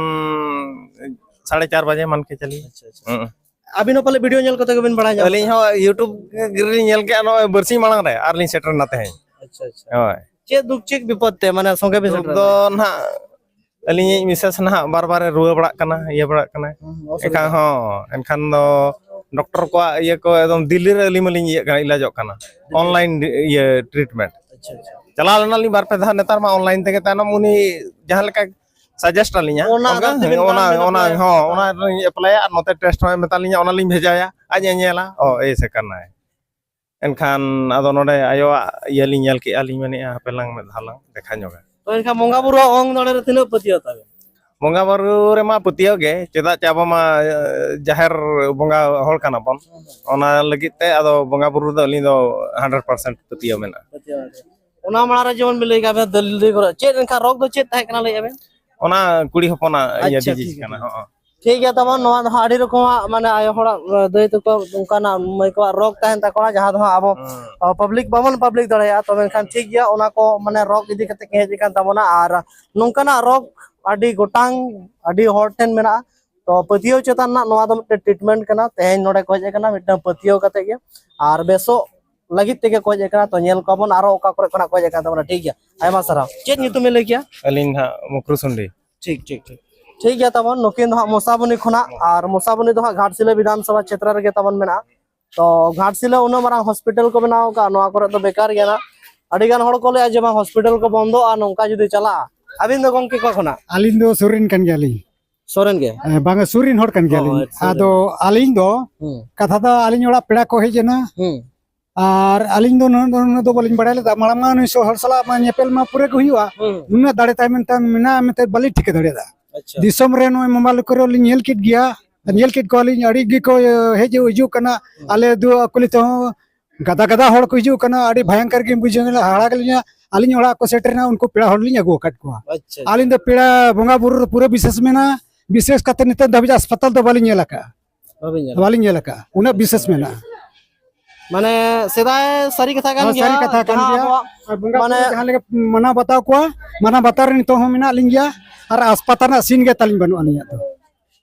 ᱥᱟᱲᱮ ᱪᱟᱨ ᱵᱟᱡᱮ ᱢᱟᱱ ᱠᱮ ᱪᱟᱞᱤᱭᱮ᱾ ᱟᱪᱪᱷᱟ, ᱟᱪᱪᱷᱟ᱾ ᱦᱩᱸ᱾ ᱟᱹᱵᱤᱱ ᱦᱚᱸ ᱯᱟᱞᱮ ᱵᱷᱤᱰᱤᱭᱳ ᱧᱮᱞ ᱠᱟᱛᱮ ᱜᱮᱵᱤᱱ ᱵᱟᱲᱟᱭ ᱧᱟᱢ ᱟᱹᱞᱤᱧ ᱠᱮᱫᱟ? ᱦᱚᱸ YouTube ᱨᱮᱞᱤᱧ ᱧᱮᱞ ᱠᱮᱜᱼᱟ, ᱱᱚᱜᱼᱚᱭ ᱵᱟᱨᱥᱤᱧ ᱢᱟᱲᱟᱝ ᱨᱮ, ᱟᱨ ᱞᱤᱧ ᱥᱮᱴᱮᱨ ᱮᱱᱟ ᱛᱮᱦᱮᱧ᱾ ᱟᱪᱪᱷᱟ, ᱟᱪᱪᱷᱟ᱾ ᱦᱳᱭ᱾ ᱪᱮᱫ ᱫᱩᱠ, ᱪᱮᱫ ᱵᱤᱯᱚᱫ ᱛᱮ, ᱢᱟᱱᱮ, ᱥᱚᱸᱜᱮ ᱵᱤᱱ ᱫᱩᱠ ᱥᱮᱴᱮᱨ ᱫᱚ ᱮᱱᱟ? ᱱᱟᱦᱟᱜ ᱟᱹᱞᱤᱧᱤᱡ ᱢᱤᱥᱮᱥ ᱱᱟᱦᱟᱜ ᱵᱟᱨ ᱵᱟᱨᱮ ᱨᱩᱣᱟᱹ ᱵᱟᱲᱟᱜ ᱠᱟᱱᱟ, ᱤᱭᱟᱹ ᱵᱟᱲᱟᱜ ᱠᱟᱱᱟᱭ᱾ ᱦᱩᱸ, ᱚᱥᱩᱵᱤᱫᱷᱟ᱾ ᱮᱱᱠᱷᱟᱱ ᱦᱚᱸ, ᱮᱱᱠᱷᱟᱱ ᱫᱚ ᱰᱚᱠᱴᱚᱨ ᱠᱚᱣᱟᱜ ᱤᱭᱟᱹ ᱠᱚ ᱮᱠᱫᱚᱢ ᱫᱤᱞᱞᱤ ᱨᱮ ᱟᱹᱞᱤᱧ ᱢᱟᱞᱤᱧ ᱤᱭᱟᱹᱜ ᱠᱟᱱᱟ, ᱤᱞᱟᱡᱚᱜ ᱠᱟᱱᱟ᱾ ᱚᱱᱞᱟᱭᱤᱱ ᱤᱭᱟᱹ ᱴᱨᱤᱴᱢᱮᱱᱴ᱾ ᱟᱪᱪᱷᱟ, ᱟᱪᱪᱷᱟ᱾ ᱪᱟᱞᱟᱣ ᱞᱮᱱᱟᱞᱤᱧ ᱵᱟᱨ ᱯᱮ ᱫᱷᱟᱣ, ᱱᱮᱛᱟᱨ ᱢᱟ ᱚᱱᱞᱟᱭᱤᱱ ᱛᱮᱜᱮ, ᱛᱟᱭᱱᱚᱢ ᱩᱱᱤ ᱡᱟᱦᱟᱸ ᱞᱮᱠᱟ ᱥᱟᱡᱮᱥᱴ ᱟᱹᱞᱤᱧᱟ, ᱚᱱᱟ ᱚᱱᱠᱟ, ᱟᱫᱷᱟᱨ ᱛᱮᱵᱤᱱ ᱚᱱᱟ, ᱨᱟᱱ ᱵᱤᱱ ᱚᱱᱟ, ᱮᱯᱞᱟᱭᱟ? ᱦᱚᱸ, ᱚᱱᱟ ᱨᱮᱞᱤᱧ ᱮᱯᱞᱟᱭᱟ ᱟᱨ ᱱᱚᱛᱮ ᱴᱮᱥᱴ ᱦᱚᱸᱭ ᱢᱮᱛᱟᱞᱤᱧᱟ, ᱚᱱᱟᱞᱤᱧ ᱵᱷᱮᱡᱟᱭᱟ, ᱟᱡ ᱮ ᱧᱮᱞᱟ, ᱚ, ᱮᱭ ᱥᱮ ᱠᱟᱱᱟᱭ᱾ ᱮᱱᱠᱷᱟᱱ ᱟᱫᱚ ᱱᱚᱰᱮ ᱟᱭᱳᱣᱟᱜ ᱤᱭᱟᱹ ᱞᱤᱧ ᱧᱮᱞ ᱠᱮᱜᱼᱟ, ᱞᱤᱧ ᱢᱮᱱᱮᱫᱼᱟ, ᱦᱟᱯᱮ ᱞᱟᱝ ᱢᱤᱫ ᱫᱷᱟᱣ ᱞᱟᱝ ᱫᱮᱠᱷᱟ ᱧᱚᱜᱟ᱾ ᱛᱚ, ᱮᱱᱠᱷᱟᱱ ᱵᱚᱸᱜᱟ ᱵᱩᱨᱩᱣᱟᱜ ᱚᱝ ᱫᱟᱲᱮ ᱨᱮ ᱛᱤᱱᱟᱹᱜ ᱯᱟᱹᱛᱭᱟᱹᱣ ᱛᱟᱵᱮᱱ? ᱵᱚᱸᱜᱟ ᱵᱩᱨᱩ ᱨᱮᱢᱟ ᱯᱟᱹᱛᱭᱟᱹᱣ ᱜᱮ, ᱪᱮᱫᱟᱜ ᱪᱮ ᱟᱵᱚ ᱢᱟ, ᱮ, ᱡᱟᱦᱮᱨ ᱵᱚᱸᱜᱟ ᱦᱚᱲ ᱠᱟᱱᱟ ᱵᱚᱱ᱾ ᱦᱮᱸ, ᱦᱮᱸ᱾ ᱚᱱᱟ ᱞᱟᱹᱜᱤᱫ ᱛᱮ ᱟᱫᱚ ᱵᱚᱸᱜᱟ ᱵᱩᱨᱩ ᱨᱮᱫᱚ ᱟᱹᱞᱤᱧ ᱫᱚ ᱦᱟᱱᱰᱨᱮᱰ ᱯᱟᱨᱥᱮᱱᱴ ᱯᱟᱹᱛᱭᱟᱹᱣ ᱢᱮᱱᱟᱜᱼᱟ᱾ ᱯᱟᱹᱛᱭᱟᱹᱣ ᱢᱮᱱᱟᱜᱼᱟ᱾ ᱚᱱᱟ ᱢᱟᱲᱟᱝ ᱨᱮ ᱡᱮᱢᱚᱱ ᱵᱤᱱ ᱞᱟᱹᱭ ᱠᱮᱫ, ᱟᱵᱮᱱ ᱫᱟᱹᱞᱤᱞ ᱫᱟᱹᱭ ᱠᱚᱨᱮ ᱪᱮᱫ ᱮᱱᱠᱷᱟᱱ ᱨᱳᱜᱽ ᱫᱚ ᱪᱮᱫ ᱛᱟᱦᱮᱸ ᱠᱟᱱᱟ, ᱞᱟᱹᱭ ᱟᱵᱮᱱ? ᱚᱱᱟ ᱠᱩᱲᱤ ᱦᱚᱯᱚᱱᱟᱜ ᱤᱭᱟᱹ ᱟᱪᱪᱷᱟ, ᱰᱤᱡᱤᱡᱽ ᱴᱷᱤᱠ ᱜᱮᱭᱟ, ᱠᱟᱱᱟ, ᱴᱷᱤᱠ ᱦᱚᱸ᱾ ᱜᱮᱭᱟ᱾ ᱴᱷᱤᱠ ᱜᱮᱭᱟ, ᱛᱟᱵᱚᱱ ᱱᱚᱣᱟ ᱫᱚ ᱦᱟᱸᱜ ᱟᱹᱰᱤ ᱨᱚᱠᱚᱢᱟᱜ, ᱢᱟᱱᱮ, ᱟᱭᱳ ᱦᱚᱲᱟᱜ, ᱫᱟᱹᱭ ᱛᱟᱠᱚ, ᱚᱱᱠᱟᱱᱟᱜ ᱢᱟᱹᱭ ᱠᱚᱣᱟᱜ ᱨᱳᱜᱽ ᱛᱟᱦᱮᱱ ᱛᱟᱠᱚᱣᱟ, ᱡᱟᱦᱟᱸ ᱫᱚ ᱦᱟᱸᱜ ᱟᱵᱚ, ᱦᱩᱸ᱾ ᱟ, ᱯᱟᱵᱽᱞᱤᱠ ᱵᱟᱵᱚᱱ ᱯᱟᱵᱽᱞᱤᱠ ᱫᱟᱲᱮᱭᱟᱜᱼᱟ᱾ ᱛᱚᱵᱮ ᱮᱱᱠᱷᱟᱱ ᱴᱷᱤᱠ ᱜᱮᱭᱟ, ᱚᱱᱟ ᱠᱚ, ᱢᱟᱱᱮ, ᱨᱳᱜᱽ ᱤᱫᱤ ᱠᱟᱛᱮ ᱜᱮ ᱦᱮᱡ ᱟᱠᱟᱱ ᱛᱟᱵᱚᱱᱟ᱾ ᱟᱨ ᱱᱚᱝᱠᱟᱱᱟᱜ ᱨᱳᱜᱽ ᱟᱹᱰᱤ ᱜᱚᱴᱟᱝ, ᱟᱹᱰᱤ ᱦᱚᱲ ᱴᱷᱮᱱ ᱢᱮᱱᱟᱜᱼᱟ᱾ ᱛᱚ ᱯᱟᱹᱛᱭᱟᱹᱣ ᱪᱮᱛᱟᱱ ᱨᱮᱱᱟᱜ ᱱᱚᱣᱟ ᱫᱚ ᱢᱤᱫᱴᱮᱱ ᱴᱨᱤᱴᱢᱮᱱᱴ ᱠᱟᱱᱟ᱾ ᱛᱮᱦᱮᱧ ᱱᱚᱰᱮ ᱠᱚ ᱦᱮᱡ ᱟᱠᱟᱱᱟ ᱢᱤᱫᱴᱟᱝ ᱯᱟᱹᱛᱭᱟᱹᱣ ᱠᱟᱛᱮ ᱜᱮ, ᱟᱨ ᱵᱮᱥᱚᱜ ᱞᱟᱹᱜᱤᱫ ᱛᱮᱜᱮ ᱠᱚ ᱦᱮᱡ ᱟᱠᱟᱱᱟ᱾ ᱛᱚ ᱧᱮᱞ ᱠᱚᱣᱟ ᱵᱚᱱ ᱟᱨᱚ ᱚᱠᱟ ᱠᱚᱨᱮ ᱠᱷᱚᱱᱟᱜ ᱠᱚ ᱦᱮᱡ ᱟᱠᱟᱱ ᱛᱟᱵᱚᱱᱟ᱾ ᱴᱷᱤᱠ ᱜᱮᱭᱟ, ᱟᱭᱢᱟ ᱥᱟᱨᱦᱟᱣ᱾ ᱪᱮᱫ ᱧᱩᱛᱩᱢ ᱮ ᱞᱟᱹᱭ ᱠᱮᱭᱟ? ᱟᱹᱞᱤᱧ ᱱᱟᱦᱟᱜ ᱢᱩᱠᱨᱩ ᱥᱩᱱᱰᱤ᱾ ᱴᱷᱤᱠ, ᱴᱷᱤᱠ, ᱴᱷᱤᱠ᱾ ᱴᱷᱤᱠ ᱜᱮᱭᱟ ᱛᱟᱵᱚᱱ, ᱱᱩᱠᱤᱱ ᱫᱚ ᱦᱟᱸᱜ ᱢᱚᱥᱟᱵᱚᱱᱤ ᱠᱷᱚᱱᱟᱜ, ᱟᱨ ᱢᱚᱥᱟᱵᱚᱱᱤ ᱫᱚ ᱦᱟᱸᱜ ᱜᱷᱟᱴᱥᱤᱞᱟᱹ ᱵᱤᱫᱷᱟᱱ ᱥᱚᱵᱷᱟ ᱪᱷᱮᱛᱨᱚ ᱨᱮᱜᱮ ᱛᱟᱵᱚᱱ ᱢᱮᱱᱟᱜᱼᱟ᱾ ᱛᱚ ᱜᱷᱟᱴᱥᱤᱞᱟᱹ ᱩᱱᱟᱹᱜ ᱢᱟᱨᱟᱝ ᱦᱚᱥᱯᱤᱴᱟᱞ ᱠᱚ ᱵᱮᱱᱟᱣ ᱟᱠᱟᱫᱼᱟ, ᱱᱚᱣᱟ ᱠᱚᱨᱮ ᱫᱚ ᱵᱮᱠᱟᱨ ᱜᱮᱭᱟ ᱱᱟᱜ᱾ ᱟᱹᱰᱤ ᱜᱟᱱ ᱦᱚᱲ ᱠᱚ ᱞᱟᱹᱭᱟ ᱡᱮ ᱵᱟᱝ, ᱦᱚᱥᱯᱤᱴᱟᱞ ᱠᱚ ᱵᱚᱱᱫᱚᱜᱼᱟ ᱱᱚᱝᱠᱟ ᱡᱩᱫᱤ ᱪᱟᱞᱟᱜᱼᱟ᱾ ᱟᱹᱵᱤᱱ ᱫᱚ ᱜᱚᱢᱠᱮ ᱚᱠᱟ ᱠᱷᱚᱱᱟᱜ? ᱟᱹᱞᱤᱧ ᱫᱚ ᱥᱩᱨ ᱨᱮᱱ ᱠᱟᱱ ᱜᱮᱭᱟᱞᱤᱧ᱾ ᱥᱚᱨᱮᱱ ᱜᱮ? ᱦᱮᱸ, ᱵᱟᱝᱟ, ᱥᱩᱨ ᱨᱮᱱ ᱦᱚᱲ ᱠᱟᱱ ᱚ, ᱜᱮᱭᱟᱞᱤᱧ᱾ ᱟᱪᱪᱷᱟ, ᱥᱩᱨ ᱟᱫᱚ ᱨᱮᱱ᱾ ᱟᱹᱞᱤᱧ ᱫᱚ ᱦᱩᱸ᱾ ᱠᱟᱛᱷᱟ ᱫᱚ ᱟᱹᱞᱤᱧ ᱚᱲᱟᱜ ᱯᱮᱲᱟ ᱠᱚ ᱦᱮᱡ ᱮᱱᱟ᱾ ᱦᱩᱸ᱾ ᱟᱨ ᱟᱹᱞᱤᱧ ᱫᱚ ᱱᱩᱱᱟᱹᱜ, ᱱᱩᱱᱟᱹᱜ ᱫᱚ ᱵᱟᱹᱞᱤᱧ ᱵᱟᱲᱟᱭ ᱞᱮᱫᱟ᱾ ᱢᱟᱲᱟᱝ ᱢᱟ ᱱᱩᱭ ᱥᱚ-, ᱦᱚᱲ ᱥᱟᱞᱟᱜ ᱢᱟ ᱧᱮᱯᱮᱞ ᱢᱟ ᱯᱩᱨᱟᱹ ᱜᱮ ᱦᱩᱭᱩᱜᱼᱟ᱾ ᱦᱩᱸ᱾ ᱱᱩᱱᱟᱹᱜ ᱫᱟᱲᱮ ᱛᱟᱭ ᱢᱮᱱᱛᱮ ᱢᱮᱱᱟᱜᱼᱟ ᱢᱮᱱᱛᱮ ᱵᱟᱹᱞᱤᱧ ᱴᱷᱤᱠᱟᱹ ᱫᱟᱲᱮᱭᱟᱫᱟ᱾ ᱟᱪᱪᱷᱟ᱾ ᱫᱤᱥᱚᱢ ᱨᱮ ᱱᱚᱜᱼᱚᱭ ᱢᱳᱵᱟᱭᱤᱞ ᱠᱚᱨᱮ ᱞᱤᱧ ᱧᱮᱞ ᱠᱮᱫ ᱜᱮᱭᱟ᱾ ᱦᱩᱸ᱾ ᱧᱮᱞ ᱠᱮᱫ ᱠᱚᱣᱟᱞᱤᱧ, ᱟᱹᱰᱤ ᱜᱮᱠᱚ, ᱮ, ᱦᱮᱡ ᱦᱤᱡᱩᱜ ᱠᱟᱱᱟ᱾ ᱦᱩᱸ᱾ ᱟᱞᱮ ᱫᱩ ᱟᱹᱠᱩᱞᱤ ᱛᱮᱦᱚᱸ ᱜᱟᱫᱟ ᱜᱟᱫᱟ ᱦᱚᱲ ᱠᱚ ᱦᱤᱡᱩᱜ ᱠᱟᱱᱟ᱾ ᱟᱹᱰᱤ ᱵᱷᱚᱭᱚᱝᱠᱚᱨ ᱜᱮ ᱵᱩᱡᱷᱟᱹᱣ ᱮᱱᱟ, ᱦᱟᱦᱟᱲᱟ ᱜᱮᱞᱤᱧ, ᱟᱹᱞᱤᱧ ᱚᱲᱟᱜ ᱠᱚ ᱥᱮᱴᱮᱨᱮᱱᱟ, ᱩᱱᱠᱩ ᱯᱮᱲᱟ ᱦᱚᱲ ᱞᱤᱧ ᱟᱹᱜᱩ ᱟᱠᱟᱫ ᱠᱚᱣᱟ᱾ ᱟᱪᱪᱷᱟ, ᱟᱪᱪᱷᱟ᱾ ᱟᱹᱞᱤᱧ ᱫᱚ ᱯᱮᱲᱟ ᱵᱚᱸᱜᱟ ᱵᱩᱨᱩ ᱨᱮ ᱯᱩᱨᱟᱹ ᱵᱤᱥᱮᱥ ᱢᱮᱱᱟᱜᱼᱟ᱾ ᱵᱤᱥᱮᱥ ᱠᱟᱛᱮ ᱱᱤᱛᱚᱜ ᱫᱷᱟᱹᱵᱤᱡ ᱦᱟᱥᱯᱟᱛᱟᱞ ᱫᱚ ᱵᱟᱹᱞᱤᱧ ᱧᱮᱞ ᱟᱠᱟᱫᱼᱟ᱾ ᱵᱟᱹᱵᱤᱱ ᱧᱮᱞ ᱵᱟᱹᱞᱤᱧ ᱧᱮᱞ ᱟᱠᱟᱫᱼᱟ, ᱩᱱᱟᱹᱜ ᱵᱤᱥᱮᱥ ᱢᱮᱱᱟᱜᱼᱟ᱾ ᱢᱟᱱᱮ ᱥᱮᱫᱟᱭ ᱥᱟᱹᱨᱤ ᱠᱟᱛᱷᱟ ᱠᱟᱱ ᱦᱚᱸ, ᱜᱮᱭᱟ, ᱥᱟᱹᱨᱤ ᱠᱟᱛᱷᱟ ᱠᱟᱱ ᱡᱟᱦᱟᱸ ᱜᱮᱭᱟ᱾ ᱟᱵᱚᱣᱟᱜ ᱟᱨ ᱵᱚᱸᱜᱟ ᱢᱟᱱᱮ ᱵᱩᱨᱩ ᱡᱟᱦᱟᱸ ᱞᱮᱠᱟ ᱢᱟᱱᱟᱣ ᱵᱟᱛᱟᱣ ᱠᱚᱣᱟ, ᱢᱟᱱᱟᱣ ᱵᱟᱛᱟᱣ ᱨᱮ ᱱᱤᱛᱚᱜ ᱦᱚᱸ ᱢᱮᱱᱟᱜ ᱞᱤᱧ ᱜᱮᱭᱟ᱾ ᱟᱨ ᱦᱟᱥᱯᱟᱛᱟᱞ ᱨᱮᱱᱟᱜ ᱥᱤᱱ ᱜᱮ ᱛᱟᱹᱞᱤᱧ ᱵᱟᱹᱱᱩᱜ ᱟᱹᱞᱤᱧᱟᱜ ᱫᱚ᱾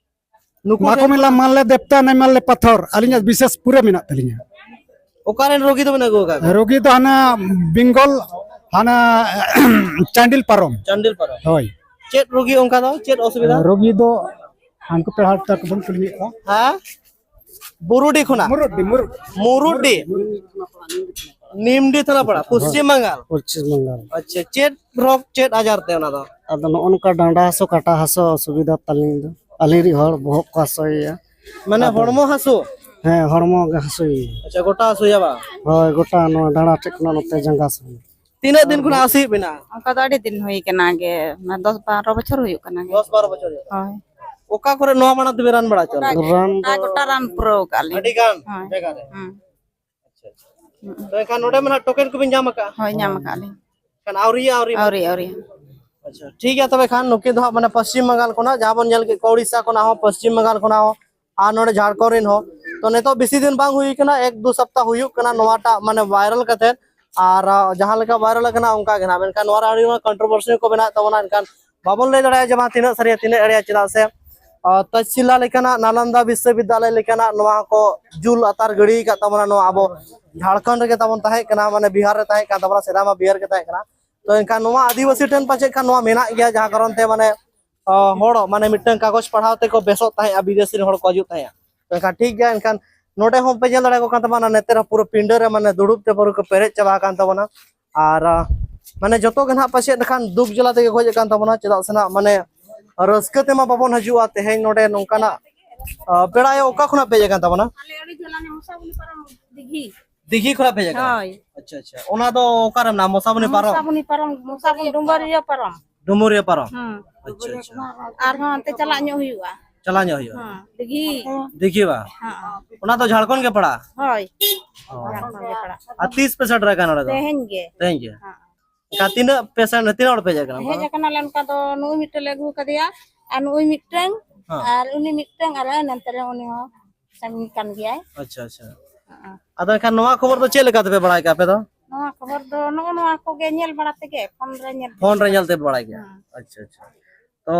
ᱱᱩᱠᱩ ᱵᱟᱠᱚ ᱴᱷᱮᱱ ᱢᱮᱱᱟ, ᱠᱷᱚᱱ ᱢᱟᱱ ᱞᱮ ᱫᱮᱵᱛᱟ, ᱱᱟᱭ ᱢᱟᱱ ᱞᱮ ᱯᱟᱛᱷᱚᱨ, ᱟᱹᱞᱤᱧᱟᱜ ᱵᱤᱥᱮᱥ ᱯᱩᱨᱟᱹ ᱢᱮᱱᱟᱜ ᱛᱟᱹᱞᱤᱧᱟ᱾ ᱚᱠᱟ ᱨᱮᱱ ᱨᱳᱜᱤ ᱫᱚ ᱢᱮᱱᱟᱜ ᱠᱚᱣᱟ? ᱨᱳᱜᱤ ᱫᱚ ᱦᱟᱱᱟ ᱵᱮᱝᱜᱚᱞ, ᱦᱟᱱᱟ ᱪᱟᱱᱰᱤᱞ ᱯᱟᱨᱚᱢ᱾ ᱪᱟᱱᱰᱤᱞ ᱯᱟᱨᱚᱢ᱾ ᱦᱳᱭ᱾ ᱪᱮᱫ ᱨᱳᱜᱤ ᱚᱱᱠᱟ ᱫᱚ? ᱪᱮᱫ ᱚᱥᱩᱵᱤᱫᱷᱟ? ᱨᱳᱜᱤ ᱫᱚ ᱦᱟᱱᱠᱩ ᱯᱮᱲᱟ ᱦᱚᱲ ᱛᱟᱠᱚ ᱵᱚᱱ ᱠᱩᱞᱤᱭᱮᱫ ᱠᱚᱣᱟ᱾ ᱦᱮᱸ? ᱵᱩᱨᱩᱰᱤ ᱠᱷᱚᱱᱟᱜ? ᱢᱩᱨᱩᱰᱤ, ᱢᱩᱨᱩᱰᱤ᱾ ᱢᱩᱨᱩᱰᱤ᱾ ᱱᱤᱢᱰᱤ ᱛᱷᱟᱱᱟ ᱯᱟᱲᱟ, ᱯᱚᱥᱪᱤᱢ ᱵᱟᱝᱜᱟᱞ? ᱯᱚᱥᱪᱤᱢ ᱵᱟᱝᱜᱟᱞ᱾ ᱟᱪᱪᱷᱟ, ᱪᱮᱫ ᱨᱳᱜᱽ, ᱪᱮᱫ ᱟᱡᱟᱨ ᱛᱮ ᱚᱱᱟ ᱫᱚ? ᱟᱫᱚ ᱱᱚᱜᱼᱚ ᱱᱚᱝᱠᱟ ᱰᱟᱸᱰᱟ ᱦᱟᱹᱥᱩ, ᱠᱟᱴᱟ ᱦᱟᱹᱥᱩ ᱚᱥᱩᱵᱤᱫᱷᱟ ᱛᱟᱹᱞᱤᱧ ᱫᱚ᱾ ᱟᱹᱞᱤᱧ ᱨᱤᱡ ᱦᱚᱲ ᱵᱚᱦᱚᱜ ᱠᱚ ᱦᱟᱹᱥᱩᱭᱮᱭᱟ᱾ ᱢᱟᱱᱮ ᱟᱫᱚ ᱦᱚᱲᱢᱚ ᱦᱟᱹᱥᱩ? ᱦᱮᱸ, ᱦᱚᱲᱢᱚ ᱜᱮ ᱦᱟᱹᱥᱩᱭᱮᱭᱟ᱾ ᱟᱪᱪᱷᱟ, ᱜᱚᱴᱟ ᱦᱟᱹᱥᱩᱭᱟ ᱵᱟ? ᱦᱳᱭ, ᱜᱚᱴᱟ ᱱᱚᱣᱟ ᱰᱟᱸᱰᱟ ᱴᱷᱮᱡ ᱠᱷᱚᱱᱟᱜ ᱱᱚᱛᱮ ᱡᱟᱸᱜᱟ ᱥᱮᱱ᱾ ᱛᱤᱱᱟᱹᱜ ᱫᱤᱱ ᱠᱷᱚᱱᱟᱜ ᱦᱟᱹᱥᱩᱭᱮᱫ ᱵᱮᱱᱟ? ᱚᱱᱠᱟ ᱫᱚ ᱟᱹᱰᱤ ᱫᱤᱱ ᱦᱩᱭ ᱠᱟᱱᱟ ᱜᱮ, ᱚᱱᱟ ᱫᱚᱥ ᱵᱟᱨᱚ ᱵᱚᱪᱷᱚᱨ ᱦᱩᱭᱩᱜ ᱠᱟᱱᱟ ᱜᱮ᱾ ᱫᱚᱥ ᱵᱟᱨᱚ ᱵᱚᱪᱷᱚᱨ ᱦᱩᱭᱩᱜ ᱠᱟᱱᱟ᱾ ᱦᱳᱭ᱾ ᱚᱠᱟ ᱠᱚᱨᱮ ᱱᱚᱣᱟ ᱢᱟᱲᱟᱝ ᱛᱮᱵᱮᱱ ᱨᱟᱱ ᱵᱟᱲᱟ ᱦᱚᱪᱚ ᱞᱮᱱᱟ? ᱜᱚᱴᱟ ᱜᱮ, ᱨᱟᱱ ᱜᱚᱴᱟ ᱫᱚ ᱜᱚᱴᱟ ᱨᱟᱱ ᱯᱩᱨᱟᱹᱣ ᱠᱟᱜᱼᱟ ᱞᱤᱧ᱾ ᱟᱹᱰᱤ ᱜᱟᱱ ᱦᱳᱭ᱾ ᱡᱟᱭᱜᱟ ᱨᱮ? ᱦᱩᱸ᱾ ᱟᱪᱪᱷᱟ, ᱟᱪᱪᱷᱟ᱾ ᱦᱩᱸ᱾ ᱛᱚ ᱮᱱᱠᱷᱟᱱ ᱱᱚᱰᱮ ᱢᱟ ᱱᱟᱜ ᱴᱳᱠᱮᱱ ᱠᱚᱵᱤᱱ ᱧᱟᱢ ᱟᱠᱟᱫᱼᱟ? ᱦᱳᱭ, ᱧᱟᱢ ᱟᱠᱟᱫᱼᱟ ᱞᱤᱧ᱾ ᱮᱱᱠᱷᱟᱱ ᱟᱹᱣᱨᱤᱭᱟ, ᱟᱹᱣᱨᱤ? ᱟᱹᱣᱨᱤ, ᱟᱹᱣᱨᱤ᱾ ᱟᱪᱪᱷᱟ, ᱴᱷᱤᱠ ᱜᱮᱭᱟ᱾ ᱛᱚᱵᱮ ᱠᱷᱟᱱ ᱱᱩᱠᱤᱱ ᱫᱚ ᱦᱟᱸᱜ ᱢᱟᱱᱮ ᱯᱚᱥᱪᱤᱢ ᱵᱟᱝᱜᱟᱞ ᱠᱷᱚᱱᱟᱜ, ᱡᱟᱦᱟᱸ ᱵᱚᱱ ᱧᱮᱞ ᱠᱮᱫ ᱠᱚᱣᱟ ᱩᱲᱤᱥᱥᱟ ᱠᱷᱚᱱᱟᱜ ᱦᱚᱸ, ᱯᱚᱥᱪᱤᱢ ᱵᱟᱝᱜᱟᱞ ᱠᱷᱚᱱᱟᱜ ᱦᱚᱸ, ᱟᱨ ᱱᱚᱰᱮ ᱡᱷᱟᱲᱠᱷᱚᱸᱰ ᱨᱮᱱ ᱦᱚᱸ᱾ ᱛᱚ ᱱᱤᱛᱚᱜ ᱵᱮᱥᱤ ᱫᱤᱱ ᱵᱟᱝ ᱦᱩᱭ ᱠᱟᱱᱟ, ᱮᱠ ᱫᱩ ᱥᱚᱯᱛᱟᱦ ᱦᱩᱭᱩᱜ ᱠᱟᱱᱟ ᱱᱚᱣᱟᱴᱟᱜ ᱢᱟᱱᱮ ᱵᱷᱟᱭᱨᱟᱞ ᱠᱟᱛᱮᱫ, ᱟᱨ, ᱟ, ᱡᱟᱦᱟᱸ ᱞᱮᱠᱟ ᱵᱷᱟᱭᱨᱟᱞ ᱟᱠᱟᱱᱟ ᱚᱱᱠᱟ ᱜᱮ ᱱᱟᱜ᱾ ᱢᱮᱱᱠᱷᱟᱱ ᱱᱚᱣᱟ ᱨᱮ ᱟᱹᱰᱤ ᱢᱟᱨᱟᱝ ᱠᱚᱱᱴᱨᱳᱵᱷᱟᱨᱥᱤ ᱠᱚ ᱵᱮᱱᱟᱣᱮᱫ ᱛᱟᱵᱚᱱᱟ, ᱮᱱᱠᱷᱟᱱ ᱵᱟᱵᱚᱱ ᱞᱟᱹᱭ ᱫᱟᱲᱮᱭᱟᱜᱼᱟ ᱡᱮ ᱵᱟᱝ ᱛᱤᱱᱟᱹᱜ ᱥᱟᱹᱨᱤᱭᱟ ᱛᱤᱱᱟᱹᱜ ᱮᱲᱮᱭᱟ, ᱪᱮᱫᱟᱜ ᱥᱮ ᱛᱚᱪᱷᱤᱞᱟ ᱞᱮᱠᱟᱱᱟᱜ, ᱱᱟᱞᱟᱱᱫᱟ ᱵᱤᱥᱥᱚᱵᱤᱫᱽᱫᱟᱞᱚᱭ ᱞᱮᱠᱟᱱᱟᱜ ᱱᱚᱣᱟ ᱠᱚ ᱡᱩᱞ ᱟᱛᱟᱨ ᱜᱤᱰᱤ ᱟᱠᱟᱫ ᱛᱟᱵᱚᱱᱟ᱾ ᱱᱚᱣᱟ ᱟᱵᱚ ᱡᱷᱟᱲᱠᱷᱚᱸᱰ ᱨᱮᱜᱮ ᱛᱟᱵᱚᱱ ᱛᱟᱦᱮᱸ ᱠᱟᱱᱟ, ᱢᱟᱱᱮ ᱵᱤᱦᱟᱨ ᱨᱮ ᱛᱟᱦᱮᱸ ᱠᱟᱱ ᱛᱟᱵᱚᱱᱟ, ᱥᱮᱫᱟᱭ ᱢᱟ ᱵᱤᱦᱟᱨ ᱜᱮ ᱛᱟᱦᱮᱸ ᱠᱟᱱᱟ᱾ ᱛᱚ ᱮᱱᱠᱷᱟᱱ ᱱᱚᱣᱟ ᱟᱹᱫᱤᱵᱟᱹᱥᱤ ᱴᱷᱮᱱ ᱯᱟᱪᱮᱫ ᱠᱷᱟᱱ ᱱᱚᱣᱟ ᱢᱮᱱᱟᱜ ᱜᱮᱭᱟ, ᱡᱟᱦᱟᱸ ᱠᱟᱨᱚᱱ ᱛᱮ ᱢᱟᱱᱮ ᱦᱚᱲ ᱢᱟᱱᱮ ᱢᱤᱫᱴᱟᱝ ᱠᱟᱜᱚᱡᱽ ᱯᱟᱲᱦᱟᱣ ᱛᱮᱠᱚ ᱵᱮᱥᱚᱜ ᱛᱟᱦᱮᱸᱜᱼᱟ, ᱵᱤᱫᱮᱥᱤ ᱨᱮᱱ ᱦᱚᱲ ᱠᱚ ᱦᱤᱡᱩᱜ ᱛᱟᱦᱮᱸᱜᱼᱟ᱾ ᱮᱱᱠᱷᱟᱱ ᱴᱷᱤᱠ ᱜᱮᱭᱟ, ᱮᱱᱠᱷᱟᱱ ᱱᱚᱰᱮ ᱦᱚᱸ ᱯᱮ ᱧᱮᱞ ᱫᱟᱲᱮᱭᱟᱠᱚ ᱠᱟᱱ ᱛᱟᱵᱚᱱᱟ, ᱱᱮᱛᱮ ᱨᱮᱦᱚᱸ ᱯᱩᱨᱟᱹ ᱯᱤᱸᱰᱟᱹ ᱨᱮ ᱢᱟᱱᱮ ᱫᱩᱲᱩᱵ ᱛᱮ ᱯᱩᱨᱟᱹ ᱠᱚ ᱯᱮᱨᱮᱡ ᱪᱟᱵᱟ ᱟᱠᱟᱱ ᱛᱟᱵᱚᱱᱟ᱾ ᱟᱨ ᱢᱟᱱᱮ ᱡᱚᱛᱚ ᱜᱮ ᱱᱟᱦᱟᱜ ᱯᱟᱪᱮᱫ ᱮᱱᱠᱷᱟᱱ ᱫᱩᱠ ᱡᱟᱞᱟ ᱛᱮᱜᱮ ᱜᱚᱡ ᱟᱠᱟᱱ ᱛᱟᱵᱚᱱᱟ, ᱪᱮᱫᱟᱜ ᱥᱮ ᱱᱟᱜ ᱢᱟᱱᱮ ᱨᱟᱹᱥᱠᱟᱹ ᱛᱮᱢᱟ ᱵᱟᱵᱚᱱ ᱦᱤᱡᱩᱜᱼᱟ᱾ ᱛᱮᱦᱮᱧ ᱱᱚᱰᱮ ᱱᱚᱝᱠᱟᱱᱟᱜ ᱯᱮᱲᱟ ᱟᱭᱳ ᱚᱠᱟ ᱠᱷᱚᱱᱟᱜ ᱯᱮ ᱦᱮᱡ ᱟᱠᱟᱱ ᱛᱟᱵᱚᱱᱟ? ᱟᱞᱮ ᱟᱹᱰᱤ ᱡᱷᱟᱹᱞ, ᱦᱟᱱᱮ ᱢᱚᱥᱟᱵᱚᱱᱤ ᱯᱟᱨᱚᱢ ᱫᱤᱜᱷᱤ᱾ ᱫᱤᱜᱷᱤ ᱠᱷᱚᱱᱟᱜ ᱯᱮ ᱦᱮᱡ ᱟᱠᱟᱱᱟ? ᱦᱳᱭ᱾ ᱟᱪᱪᱷᱟ, ᱟᱪᱪᱷᱟ᱾ ᱚᱱᱟ ᱫᱚ ᱚᱠᱟᱨᱮ ᱢᱮᱱᱟᱜᱼᱟ, ᱢᱚᱥᱟᱵᱚᱱᱤ ᱯᱟᱨᱚᱢ? ᱢᱚᱥᱟᱵᱚᱱᱤ ᱯᱟᱨᱚᱢ, ᱢᱚᱥᱟᱵᱚᱱᱤ ᱰᱩᱢᱵᱟᱹᱨᱤᱭᱟᱹ ᱯᱟᱨᱚᱢ᱾ ᱰᱩᱢᱩᱨᱤᱭᱟᱹ ᱯᱟᱨᱚᱢ? ᱦᱮᱸ᱾ ᱟᱪᱪᱷᱟ, ᱟᱪᱪᱷᱟ᱾ ᱟᱨᱦᱚᱸ ᱦᱟᱱᱛᱮ ᱪᱟᱞᱟᱜ ᱧᱚᱜ ᱦᱩᱭᱩᱜᱼᱟ᱾ ᱪᱟᱞᱟᱜ ᱧᱚᱜ ᱦᱩᱭᱩᱜᱼᱟ? ᱦᱮᱸ, ᱫᱤᱜᱷᱤ᱾ ᱫᱤᱜᱷᱤ ᱵᱟ? ᱦᱮᱸ᱾ ᱚᱱᱟ ᱫᱚ ᱡᱷᱟᱲᱠᱷᱚᱸᱰ ᱜᱮ ᱯᱟᱲᱟᱜᱼᱟ? ᱦᱳᱭ᱾ ᱚ᱾ ᱡᱷᱟᱲᱠᱷᱚᱸᱰ ᱜᱮ ᱯᱟᱲᱟᱜᱼᱟ᱾ ᱟᱨ ᱛᱤᱥ ᱯᱮ ᱥᱮᱴᱮᱨ ᱟᱠᱟᱱᱟ ᱱᱚᱰᱮ ᱫᱚ? ᱛᱮᱦᱮᱧ ᱜᱮ᱾ ᱛᱮᱦᱮᱧ ᱜᱮ? ᱦᱮᱸ᱾ ᱮᱱᱠᱷᱟᱱ ᱛᱤᱱᱟᱹᱜ ᱯᱮ ᱥᱮᱱ, ᱛᱤᱱᱟᱹᱜ ᱦᱚᱲ ᱯᱮ ᱦᱮᱡ ᱟᱠᱟᱱᱟ? ᱦᱮᱡ ᱟᱠᱟᱱᱟᱞᱮ ᱚᱱᱠᱟ ᱫᱚ, ᱱᱩᱭ ᱢᱤᱫᱴᱮᱱ ᱞᱮ ᱟᱹᱜᱩ ᱟᱠᱟᱫᱮᱭᱟ, ᱟᱨ ᱱᱩᱭ ᱢᱤᱫᱴᱮᱱ, ᱦᱮᱸ᱾ ᱟᱨ ᱩᱱᱤ ᱢᱤᱫᱴᱮᱱ, ᱟᱨ ᱱᱚᱱᱛᱮ ᱨᱮ ᱩᱱᱤ ᱦᱚᱸ ᱥᱟᱺᱜᱤᱧ ᱠᱟᱱ ᱜᱮᱭᱟᱭ᱾ ᱟᱪᱪᱷᱟ, ᱟᱪᱪᱷᱟ᱾ ᱦᱮᱸ᱾ ᱟᱫᱚ ᱮᱱᱠᱷᱟᱱ ᱱᱚᱣᱟ ᱠᱷᱚᱵᱚᱨ ᱫᱚ ᱪᱮᱫ ᱞᱮᱠᱟ ᱛᱮᱯᱮ ᱵᱟᱲᱟᱭ ᱠᱮᱫᱟ ᱟᱯᱮ ᱫᱚ? ᱱᱚᱣᱟ ᱠᱷᱚᱵᱚᱨ ᱫᱚ ᱱᱚᱜᱼᱚ ᱱᱚᱣᱟ ᱠᱚᱜᱮ ᱧᱮᱞ ᱵᱟᱲᱟ ᱛᱮᱜᱮ, ᱯᱷᱳᱱ ᱨᱮ ᱧᱮᱞ ᱯᱷᱳᱱ ᱨᱮ ᱧᱮᱞ ᱛᱮ ᱵᱟᱲᱟᱭ ᱜᱮᱭᱟ? ᱦᱮᱸ᱾ ᱟᱪᱪᱷᱟ, ᱟᱪᱪᱷᱟ᱾ ᱛᱚ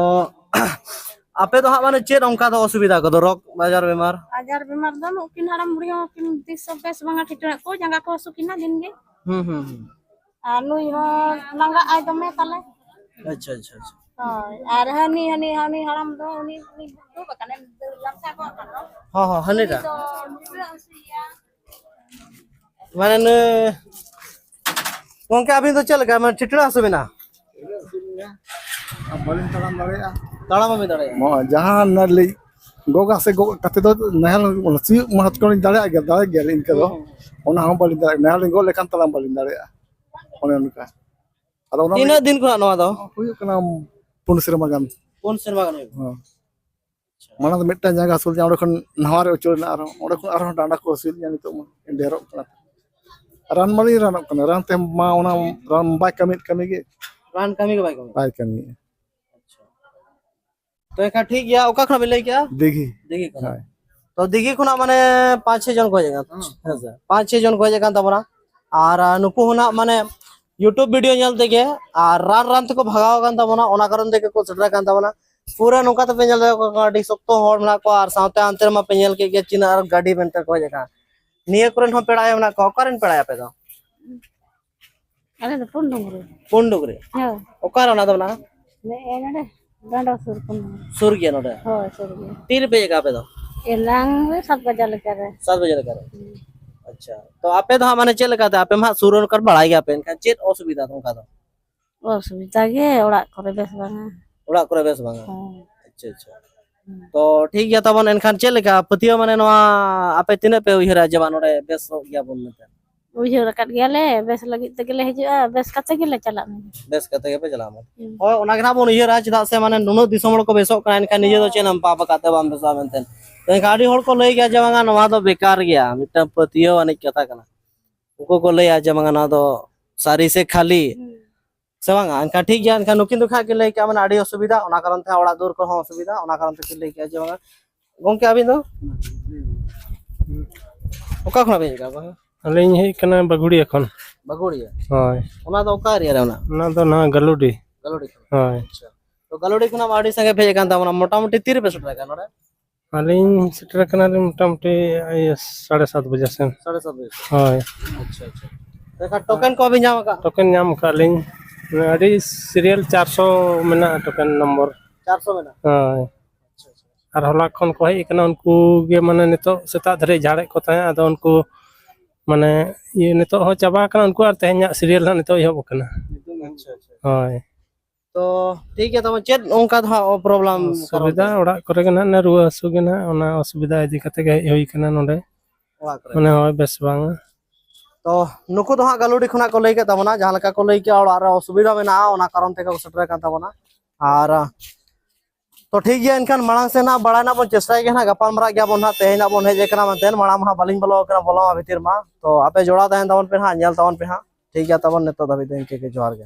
ᱟᱯᱮ ᱫᱚ ᱦᱟᱸᱜ ᱢᱟᱱᱮ ᱪᱮᱫ ᱚᱱᱠᱟ ᱫᱚ ᱚᱥᱩᱵᱤᱫᱷᱟ ᱠᱚᱫᱚ, ᱨᱳᱜᱽ ᱟᱡᱟᱨ ᱵᱮᱢᱟᱨ? ᱟᱡᱟᱨ ᱵᱮᱢᱟᱨ ᱫᱚ ᱱᱩᱠᱤᱱ ᱦᱟᱲᱟᱢ ᱵᱩᱲᱦᱤ ᱦᱚᱸ ᱠᱤᱱ ᱛᱤᱥ ᱦᱚᱸ ᱵᱮᱥ ᱵᱟᱝᱟ, ᱴᱷᱤᱴᱟᱹᱲᱟᱜ ᱠᱚ, ᱡᱟᱸᱜᱟ ᱠᱚ ᱦᱟᱹᱥᱩ ᱠᱤᱱᱟ ᱫᱤᱱ ᱜᱮ᱾ ᱦᱩᱸ, ᱦᱩᱸ, ᱦᱩᱸ᱾ ᱟᱨ ᱱᱩᱭ ᱦᱚᱸ ᱞᱟᱸᱜᱟᱜ ᱟᱭ ᱫᱚᱢᱮ ᱛᱟᱞᱮ᱾ ᱟᱪᱪᱷᱟ, ᱟᱪᱪᱷᱟ, ᱟᱪᱪᱷᱟ᱾ ᱦᱳᱭ, ᱟᱨ ᱦᱟᱹᱱᱤ, ᱦᱟᱹᱱᱤ, ᱦᱟᱹᱱᱤ ᱦᱟᱲᱟᱢ ᱫᱚ, ᱩᱱᱤ, ᱩᱱᱤ ᱫᱩᱲᱩᱵ ᱟᱠᱟᱱᱟᱭ, ᱫᱟᱹᱲ ᱞᱟᱢᱥᱟ ᱠᱚᱜ ᱠᱟᱱ ᱫᱚ᱾ ᱦᱚᱸ, ᱦᱚᱸ, ᱦᱟᱹᱱᱤᱴᱟᱜ᱾ ᱩᱱᱤ ᱫᱚ ᱴᱷᱤᱴᱟᱹᱲᱟᱜ ᱦᱟᱹᱥᱩᱭᱮᱭᱟ᱾ ᱢᱟᱱᱮ ᱱᱩᱭ ᱜᱚᱝᱠᱮ, ᱟᱹᱵᱤᱱ ᱫᱚ ᱪᱮᱫ ᱞᱮᱠᱟ, ᱢᱟᱱᱮ ᱴᱷᱤᱴᱲᱟ ᱦᱟᱹᱥᱩ ᱵᱤᱱᱟ? ᱵᱟᱹᱞᱤᱧ ᱛᱟᱲᱟᱢ ᱫᱟᱲᱮᱭᱟᱜᱼᱟ᱾ ᱛᱟᱲᱟᱢ ᱵᱟᱹᱵᱤᱱ ᱫᱟᱲᱮᱭᱟᱜᱼᱟ? ᱱᱚᱜᱼᱚᱭ ᱡᱟᱦᱟᱸ ᱱᱟᱹᱞᱤ ᱜᱚᱜᱟ ᱥᱮ ᱜᱚᱜ ᱠᱟᱛᱮ ᱫᱚ ᱱᱟᱦᱮᱞ ᱥᱤᱭᱳᱜ ᱢᱟ ᱦᱚᱛᱠᱚ ᱞᱤᱧ ᱫᱟᱲᱮᱭᱟᱜ ᱜᱮᱭᱟ, ᱫᱟᱲᱮ ᱜᱮᱭᱟᱞᱤᱧ ᱤᱱᱠᱟᱹ ᱫᱚ᱾ ᱦᱩᱸ᱾ ᱚᱱᱟ ᱦᱚᱸ ᱵᱟᱹᱞᱤᱧ ᱫᱟᱲᱮᱭᱟᱜᱼᱟ᱾ ᱱᱟᱦᱮᱞ ᱞᱤᱧ ᱜᱚᱜ ᱞᱮᱠᱷᱟᱱ ᱛᱟᱲᱟᱢ ᱵᱟᱹᱞᱤᱧ ᱫᱟᱲᱮᱭᱟᱜᱼᱟ᱾ ᱚᱱᱮ ᱚᱱᱠᱟ᱾ ᱟᱫᱚ ᱚᱱᱟ ᱛᱤᱱᱟᱹᱜ ᱞᱟᱹᱜᱤᱫ ᱫᱤᱱ ᱠᱷᱚᱱᱟᱜ ᱱᱚᱣᱟ ᱫᱚ? ᱦᱩᱭᱩᱜ ᱠᱟᱱᱟ ᱯᱩᱱ ᱥᱮᱨᱢᱟ ᱜᱟᱱ᱾ ᱯᱩᱱ ᱥᱮᱨᱢᱟ ᱜᱟᱱ ᱦᱩᱭᱩᱜ ᱠᱟᱱᱟ? ᱦᱚᱸ᱾ ᱟᱪᱪᱷᱟ᱾ ᱢᱟᱲᱟᱝ ᱫᱚ ᱢᱤᱫᱴᱟᱝ ᱡᱟᱸᱜᱟ ᱦᱟᱹᱥᱩ ᱞᱮᱫ ᱞᱤᱧᱟ, ᱚᱸᱰᱮ ᱠᱷᱚᱱ ᱱᱟᱣᱟ ᱨᱮ ᱚᱪᱚ ᱞᱮᱱᱟ ᱟᱨᱦᱚᱸ᱾ ᱚᱸᱰᱮ ᱠᱷᱚᱱ ᱟᱨᱦᱚᱸ ᱰᱟᱸᱰᱟ ᱠᱚ ᱦᱟᱹᱥᱩᱭᱮᱫ ᱞᱤᱧᱟ ᱱᱤᱛᱚᱜ ᱢᱟ᱾ ᱰᱷᱮᱨᱚᱜ ᱠᱟᱱᱟ᱾ ᱨᱟᱱ ᱢᱟᱞᱤᱧ ᱨᱟᱱᱚᱜ ᱠᱟᱱᱟ, ᱨᱟᱱ ᱛᱮ ᱢᱟ ᱚᱱᱟ ᱨᱟᱱ ᱵᱟᱭ ᱠᱟᱹᱢᱤᱭᱮᱫ ᱠᱟᱹᱢᱤ ᱜᱮ᱾ ᱨᱟᱱ ᱠᱟᱹᱢᱤ ᱜᱮ ᱵᱟᱭ ᱠᱟᱹᱢᱤᱭᱮᱫ? ᱵᱟᱭ ᱠᱟᱹᱢᱤᱭᱮᱫ᱾ ᱟᱪᱪᱷᱟ᱾ ᱛᱚ ᱮᱱᱠᱷᱟᱱ ᱴᱷᱤᱠ ᱜᱮᱭᱟ, ᱚᱠᱟ ᱠᱷᱚᱱᱟᱜ ᱵᱤᱱ ᱞᱟᱹᱭ ᱠᱮᱜᱼᱟ? ᱫᱤᱜᱷᱤ᱾ ᱫᱤᱜᱷᱤ ᱠᱷᱚᱱᱟᱜ᱾ ᱦᱳᱭ᱾ ᱛᱚ ᱫᱤᱜᱷᱤ ᱠᱷᱚᱱᱟᱜ ᱢᱟᱱᱮ ᱯᱟᱸᱪ ᱪᱷᱚ ᱡᱚᱱ ᱠᱚ ᱦᱮᱡ ᱟᱠᱟᱱᱟ᱾ ᱦᱮᱸ᱾ ᱦᱮᱸ ᱥᱮ? ᱯᱟᱸᱪ ᱪᱷᱚ ᱡᱚᱱ ᱠᱚ ᱦᱮᱡ ᱟᱠᱟᱱ ᱛᱟᱵᱚᱱᱟ᱾ ᱟᱨ, ᱟ, ᱱᱩᱠᱩ ᱦᱚᱸ ᱱᱟᱜ ᱢᱟᱱᱮ YouTube video ᱧᱮᱞ ᱛᱮᱜᱮ ᱟᱨ ᱨᱟᱱ ᱨᱟᱱ ᱛᱮᱠᱚ ᱵᱷᱟᱜᱟᱣ ᱟᱠᱟᱱ ᱛᱟᱵᱚᱱᱟ, ᱚᱱᱟ ᱠᱟᱨᱚᱱ ᱛᱮᱜᱮ ᱠᱚ ᱥᱮᱴᱮᱨ ᱟᱠᱟᱱ ᱛᱟᱵᱚᱱᱟ᱾ ᱯᱩᱨᱟᱹ ᱱᱚᱝᱠᱟ ᱛᱮᱯᱮ ᱧᱮᱞ ᱫᱟᱲᱮᱭᱟᱜ ᱠᱚᱣᱟ, ᱟᱹᱰᱤ ᱥᱚᱠᱛᱚ ᱦᱚᱲ ᱢᱮᱱᱟᱜ ᱠᱚᱣᱟ, ᱟᱨ ᱥᱟᱶᱛᱮ ᱦᱟᱱᱛᱮ ᱨᱮᱢᱟ ᱯᱮ ᱧᱮᱞ ᱠᱮᱫ ᱜᱮᱭᱟ ᱪᱤᱱᱟ ᱟᱨ ᱜᱟᱹᱰᱤ ᱢᱮᱱᱛᱮ ᱠᱚ ᱦᱮᱡ ᱟᱠᱟᱱᱟ᱾ ᱱᱤᱭᱟᱹ ᱠᱚᱨᱮᱱ ᱦᱚᱸ ᱯᱮᱲᱟ ᱟᱭᱳ ᱢᱮᱱᱟᱜ ᱠᱚᱣᱟ᱾ ᱚᱠᱟᱨᱮᱱ ᱯᱮᱲᱟ ᱟᱯᱮ ᱫᱚ? ᱟᱞᱮ ᱫᱚ ᱯᱩᱱᱰᱩᱝᱨᱤ᱾ ᱯᱩᱱᱰᱩᱝᱨᱤ? ᱦᱳᱭ᱾ ᱚᱠᱟᱨᱮ ᱚᱱᱟ ᱫᱚ ᱢᱮᱱᱟᱜᱼᱟ? ᱱᱮᱜᱼᱮ ᱱᱚᱰᱮ ᱰᱟᱸᱰᱟ ᱥᱩᱨ ᱠᱷᱚᱱ᱾ ᱥᱩᱨ ᱜᱮᱭᱟ ᱱᱚᱰᱮ? ᱦᱳᱭ, ᱥᱩᱨ ᱜᱮᱭᱟ᱾ ᱛᱤ ᱨᱮᱯᱮ ᱦᱮᱡ ᱟᱠᱟᱱᱟ ᱟᱯᱮ ᱫᱚ? ᱮᱱᱟᱝ ᱨᱮ ᱥᱟᱛ ᱵᱟᱡᱟ ᱞᱮᱠᱟ ᱨᱮ᱾ ᱥᱟᱛ ᱵᱟᱡᱟ ᱞᱮᱠᱟ ᱨᱮ? ᱦᱩᱸ᱾ ᱟᱪᱪᱷᱟ, ᱛᱚ ᱟᱯᱮ ᱫᱚ ᱦᱟᱸᱜ ᱢᱟᱱᱮ ᱪᱮᱫ ᱞᱮᱠᱟᱛᱮ, ᱟᱯᱮ ᱢᱟ ᱦᱟᱸᱜ ᱥᱩᱨ ᱨᱮᱱ ᱠᱟᱱ ᱵᱟᱲᱟᱭ ᱜᱮᱭᱟᱯᱮ, ᱮᱱᱠᱷᱟᱱ ᱪᱮᱫ ᱚᱥᱩᱵᱤᱫᱷᱟ ᱚᱱᱠᱟ ᱫᱚ? ᱚᱥᱩᱵᱤᱫᱷᱟ ᱜᱮ, ᱚᱲᱟᱜ ᱠᱚᱨᱮ ᱵᱮᱥ ᱵᱟᱝᱟ᱾ ᱚᱲᱟᱜ ᱠᱚᱨᱮ ᱵᱮᱥ ᱵᱟᱝᱟ? ᱦᱳᱭ᱾ ᱟᱪᱪᱷᱟ, ᱟᱪᱪᱷᱟ᱾ ᱦᱩᱸ᱾ ᱛᱚ ᱴᱷᱤᱠ ᱜᱮᱭᱟ ᱛᱟᱵᱚᱱ, ᱮᱱᱠᱷᱟᱱ ᱪᱮᱫ ᱞᱮᱠᱟ ᱯᱟᱹᱛᱭᱟᱹᱣ, ᱢᱟᱱᱮ ᱱᱚᱣᱟ ᱟᱯᱮ ᱛᱤᱱᱟᱹᱜ ᱯᱮ ᱩᱭᱦᱟᱹᱨᱟ ᱡᱮ ᱵᱟᱝ ᱱᱚᱰᱮ ᱵᱮᱥᱚᱜ ᱜᱮᱭᱟᱵᱚᱱ ᱢᱮᱱᱛᱮ? ᱩᱭᱦᱟᱹᱨ ᱟᱠᱟᱫ ᱜᱮᱭᱟᱞᱮ, ᱵᱮᱥ ᱞᱟᱹᱜᱤᱫ ᱛᱮᱜᱮᱞᱮ ᱦᱤᱡᱩᱜᱼᱟ, ᱵᱮᱥ ᱠᱟᱛᱮ ᱜᱮᱞᱮ ᱪᱟᱞᱟᱜ ᱢᱟ᱾ ᱵᱮᱥ ᱠᱟᱛᱮ ᱜᱮᱯᱮ ᱪᱟᱞᱟᱜ ᱢᱟ᱾ ᱦᱩᱸ᱾ ᱦᱳᱭ, ᱚᱱᱟ ᱜᱮ ᱱᱟᱦᱟᱜ ᱵᱚᱱ ᱩᱭᱦᱟᱹᱨᱟ, ᱪᱮᱫᱟᱜ ᱥᱮ ᱢᱟᱱᱮ ᱱᱩᱱᱟᱹᱜ ᱫᱤᱥᱚᱢ ᱦᱚᱲ ᱠᱚ ᱵᱮᱥᱚᱜ ᱠᱟᱱᱟ, ᱮᱱᱠᱷᱟᱱ ᱱᱤᱡᱮ ᱫᱚ ᱪᱮᱫ ᱮᱢ ᱯᱟᱯ ᱟᱠᱟᱫ ᱛᱮ ᱵᱟᱢ ᱵᱮᱥᱚᱜᱼᱟ ᱢᱮᱱᱛᱮ᱾ ᱮᱱᱠᱷᱟᱱ ᱟᱹᱰᱤ ᱦᱚᱲ ᱠᱚ ᱞᱟᱹᱭ ᱜᱮᱭᱟ ᱡᱮ ᱵᱟᱝᱟ, ᱱᱚᱣᱟ ᱫᱚ ᱵᱮᱠᱟᱨ ᱜᱮᱭᱟ, ᱢᱤᱫᱴᱟᱝ ᱯᱟᱹᱛᱭᱟᱹᱣ ᱟᱹᱱᱤᱡ ᱠᱟᱛᱷᱟ ᱠᱟᱱᱟ᱾ ᱩᱱᱠᱩ ᱠᱚ ᱞᱟᱹᱭᱟ ᱡᱮ ᱵᱟᱝᱟ, ᱱᱚᱣᱟ ᱫᱚ ᱥᱟᱹᱨᱤ ᱥᱮ ᱠᱷᱟᱹᱞᱤ᱾ ᱦᱩᱸ᱾ ᱥᱮ ᱵᱟᱝᱟ? ᱮᱱᱠᱷᱟᱱ ᱴᱷᱤᱠ ᱜᱮᱭᱟ, ᱮᱱᱠᱷᱟᱱ ᱱᱩᱠᱤᱱ ᱫᱚ ᱠᱷᱟᱡ ᱠᱤᱱ ᱞᱟᱹᱭ ᱠᱮᱜᱼᱟ, ᱢᱟᱱᱮ ᱟᱹᱰᱤ ᱚᱥᱩᱵᱤᱫᱷᱟ, ᱚᱱᱟ ᱠᱟᱨᱚᱱ ᱛᱮ ᱚᱲᱟᱜ ᱫᱩᱣᱟᱹᱨ ᱠᱚᱦᱚᱸ ᱚᱥᱩᱵᱤᱫᱷᱟ, ᱚᱱᱟ ᱠᱟᱨᱚᱱ ᱛᱮᱠᱤᱱ ᱞᱟᱹᱭ ᱠᱮᱜᱼᱟ ᱡᱮ ᱵᱟᱝᱟ᱾ ᱜᱚᱢᱠᱮ, ᱟᱹᱵᱤᱱ ᱫᱚ? ᱚᱠᱟ ᱠᱷᱚᱱᱟᱜ ᱵᱤᱱ ᱦᱮᱡ ᱟᱠᱟᱱᱟ ᱵᱟᱝᱟ? ᱟᱹᱞᱤᱧ ᱦᱮᱡ ᱠᱟᱱᱟ ᱵᱟᱜᱩᱲᱤᱭᱟ ᱠᱷᱚᱱ᱾ ᱵᱟᱜᱩᱲᱤᱭᱟ? ᱦᱳᱭ᱾ ᱚᱱᱟ ᱫᱚ ᱚᱠᱟ ᱮᱨᱤᱭᱟ ᱨᱮ ᱚᱱᱟ? ᱚᱱᱟ ᱫᱚ ᱱᱚᱣᱟ ᱜᱟᱞᱩᱰᱤ᱾ ᱜᱟᱞᱩᱰᱤ ᱠᱷᱚᱱ? ᱦᱳᱭ᱾ ᱟᱪᱪᱷᱟ᱾ ᱛᱚ ᱜᱟᱞᱩᱰᱤ ᱠᱷᱚᱱᱟᱜ ᱢᱟ ᱟᱹᱰᱤ ᱥᱟᱸᱜᱮ ᱯᱮ ᱦᱮᱡ ᱟᱠᱟᱱ ᱛᱟᱵᱚᱱᱟ, ᱢᱚᱴᱟᱢᱩᱴᱤ ᱛᱤ ᱨᱮᱯᱮ ᱥᱮᱴᱮᱨ ᱟᱠᱟᱱᱟ ᱱᱚᱰᱮ? ᱟᱹᱞᱤᱧ ᱥᱮᱴᱮᱨ ᱟᱠᱟᱱᱟᱞᱤᱧ ᱢᱚᱴᱟᱢᱩᱴᱤ ᱤᱭᱟᱹ ᱥᱟᱲᱮ ᱥᱟᱛ ᱵᱟᱡᱮ ᱥᱮᱱ᱾ ᱥᱟᱲᱮ ᱥᱟᱛ ᱵᱟᱡᱮ ᱥᱮᱱ? ᱦᱳᱭ᱾ ᱟᱪᱪᱷᱟ, ᱟᱪᱪᱷᱟ᱾ ᱮᱱᱠᱷᱟᱱ ᱴᱳᱠᱮᱱ ᱠᱚ ᱵᱤᱱ ᱧᱟᱢ ᱟᱠᱟᱫ? ᱴᱳᱠᱮᱱ ᱧᱟᱢ ᱟᱠᱟᱫ ᱞᱤᱧ᱾ ᱟᱹᱰᱤ ᱥᱤᱨᱤᱭᱟᱞ ᱪᱟᱨᱥᱚ ᱢᱮᱱᱟᱜᱼᱟ ᱴᱳᱠᱮᱱ ᱱᱚᱢᱵᱚᱨ᱾ ᱪᱟᱨᱥᱚ ᱢᱮᱱᱟᱜᱼᱟ? ᱦᱳᱭ᱾ ᱟᱪᱪᱷᱟ, ᱟᱪᱪᱷᱟ᱾ ᱟᱨ ᱦᱚᱞᱟ ᱠᱷᱚᱱ ᱠᱚ ᱦᱮᱡ ᱟᱠᱟᱱᱟ, ᱩᱱᱠᱩ ᱜᱮ ᱢᱟᱱᱮ ᱱᱤᱛᱚᱜ ᱥᱮᱛᱟᱜ ᱫᱷᱟᱹᱨᱤᱡ ᱡᱷᱟᱲᱮᱫ ᱠᱚ ᱛᱟᱦᱮᱸᱫ, ᱟᱫᱚ ᱩᱱᱠᱩ ᱢᱟᱱᱮ ᱤᱭᱟᱹ ᱱᱤᱛᱚᱜ ᱦᱚᱸ ᱪᱟᱵᱟ ᱟᱠᱟᱱᱟ ᱩᱱᱠᱩ, ᱟᱨ ᱛᱮᱦᱮᱧᱟᱜ ᱥᱤᱨᱤᱭᱟᱞ ᱦᱟᱸᱜ ᱱᱤᱛᱚᱜ ᱮᱦᱚᱵ ᱟᱠᱟᱱᱟ᱾ ᱟᱪᱪᱷᱟ, ᱟᱪᱪᱷᱟ᱾ ᱦᱳᱭ᱾ ᱛᱚ ᱴᱷᱤᱠ ᱜᱮᱭᱟ, ᱛᱟᱵᱚᱱ ᱪᱮᱫ ᱚᱱᱠᱟ ᱫᱚ ᱦᱟᱸᱜ ᱯᱨᱚᱵᱞᱮᱢ ᱠᱟᱨᱚᱱ ᱚᱥᱩᱵᱤᱫᱷᱟ ᱛᱮ? ᱚᱲᱟᱜ ᱠᱚᱨᱮ ᱜᱮ ᱱᱟᱦᱟᱜ ᱚᱱᱮ ᱨᱩᱣᱟᱹ ᱦᱟᱹᱥᱩ ᱜᱮ ᱱᱟᱦᱟᱜ, ᱚᱱᱟ ᱚᱥᱩᱵᱤᱫᱷᱟ ᱤᱫᱤ ᱠᱟᱛᱮ ᱜᱮ ᱦᱮᱡ ᱦᱩᱭ ᱠᱟᱱᱟ ᱱᱚᱰᱮ᱾ ᱚᱲᱟᱜ ᱠᱚᱨᱮ? ᱢᱟᱱᱮ ᱦᱳᱭ, ᱵᱮᱥ ᱵᱟᱝᱟ᱾ ᱛᱚ ᱱᱩᱠᱩ ᱫᱚ ᱦᱟᱸᱜ ᱜᱟᱞᱩᱰᱤ ᱠᱷᱚᱱᱟᱜ ᱠᱚ ᱞᱟᱹᱭ ᱠᱮᱫ ᱛᱟᱵᱚᱱᱟ, ᱡᱟᱦᱟᱸ ᱞᱮᱠᱟ ᱠᱚ ᱞᱟᱹᱭ ᱠᱮᱜᱼᱟ ᱚᱲᱟᱜ ᱨᱮ ᱚᱥᱩᱵᱤᱫᱷᱟ ᱢᱮᱱᱟᱜᱼᱟ, ᱚᱱᱟ ᱠᱟᱨᱚᱱ ᱛᱮᱜᱮ ᱠᱚ ᱥᱮᱴᱮᱨ ᱟᱠᱟᱱ ᱛᱟᱵᱚᱱᱟ᱾ ᱟᱨ ᱛᱚ ᱴᱷᱤᱠ ᱜᱮᱭᱟ, ᱮᱱᱠᱷᱟᱱ ᱢᱟᱲᱟᱝ ᱥᱮᱫ ᱦᱟᱸᱜ ᱵᱟᱲᱟᱭ ᱨᱮᱱᱟᱜ ᱵᱚᱱ ᱪᱮᱥᱴᱟᱭ ᱜᱮᱭᱟ ᱦᱟᱸᱜ, ᱜᱟᱯᱟᱞ ᱢᱟᱨᱟᱜ ᱜᱮᱭᱟ ᱵᱚᱱ ᱦᱟᱸᱜ, ᱛᱮᱦᱮᱧ ᱦᱟᱸᱜ ᱵᱚᱱ ᱦᱮᱡ ᱟᱠᱟᱱᱟ ᱢᱮᱱᱛᱮ, ᱢᱟᱲᱟᱝ ᱢᱟ ᱦᱟᱸᱜ ᱵᱟᱹᱞᱤᱧ ᱵᱚᱞᱚ ᱟᱠᱟᱱᱟ, ᱵᱚᱞᱚ ᱢᱟ ᱵᱷᱤᱛᱤᱨ ᱢᱟ᱾ ᱛᱚ ᱟᱯᱮ ᱡᱚᱲᱟᱣ ᱛᱟᱦᱮᱱ ᱛᱟᱵᱚᱱ ᱯᱮ ᱦᱟᱸᱜ, ᱧᱮᱞ ᱛᱟᱵᱚᱱ ᱯᱮ ᱦᱟᱸᱜ᱾ ᱴᱷᱤᱠ ᱜᱮᱭᱟ, ᱛᱟᱵᱚᱱ ᱱᱤᱛᱚᱜ ᱫᱷᱟᱹᱵᱤᱡ ᱫᱚ ᱤᱱᱠᱟᱹ ᱜᱮ, ᱡᱚᱦᱟᱨ ᱜᱮ᱾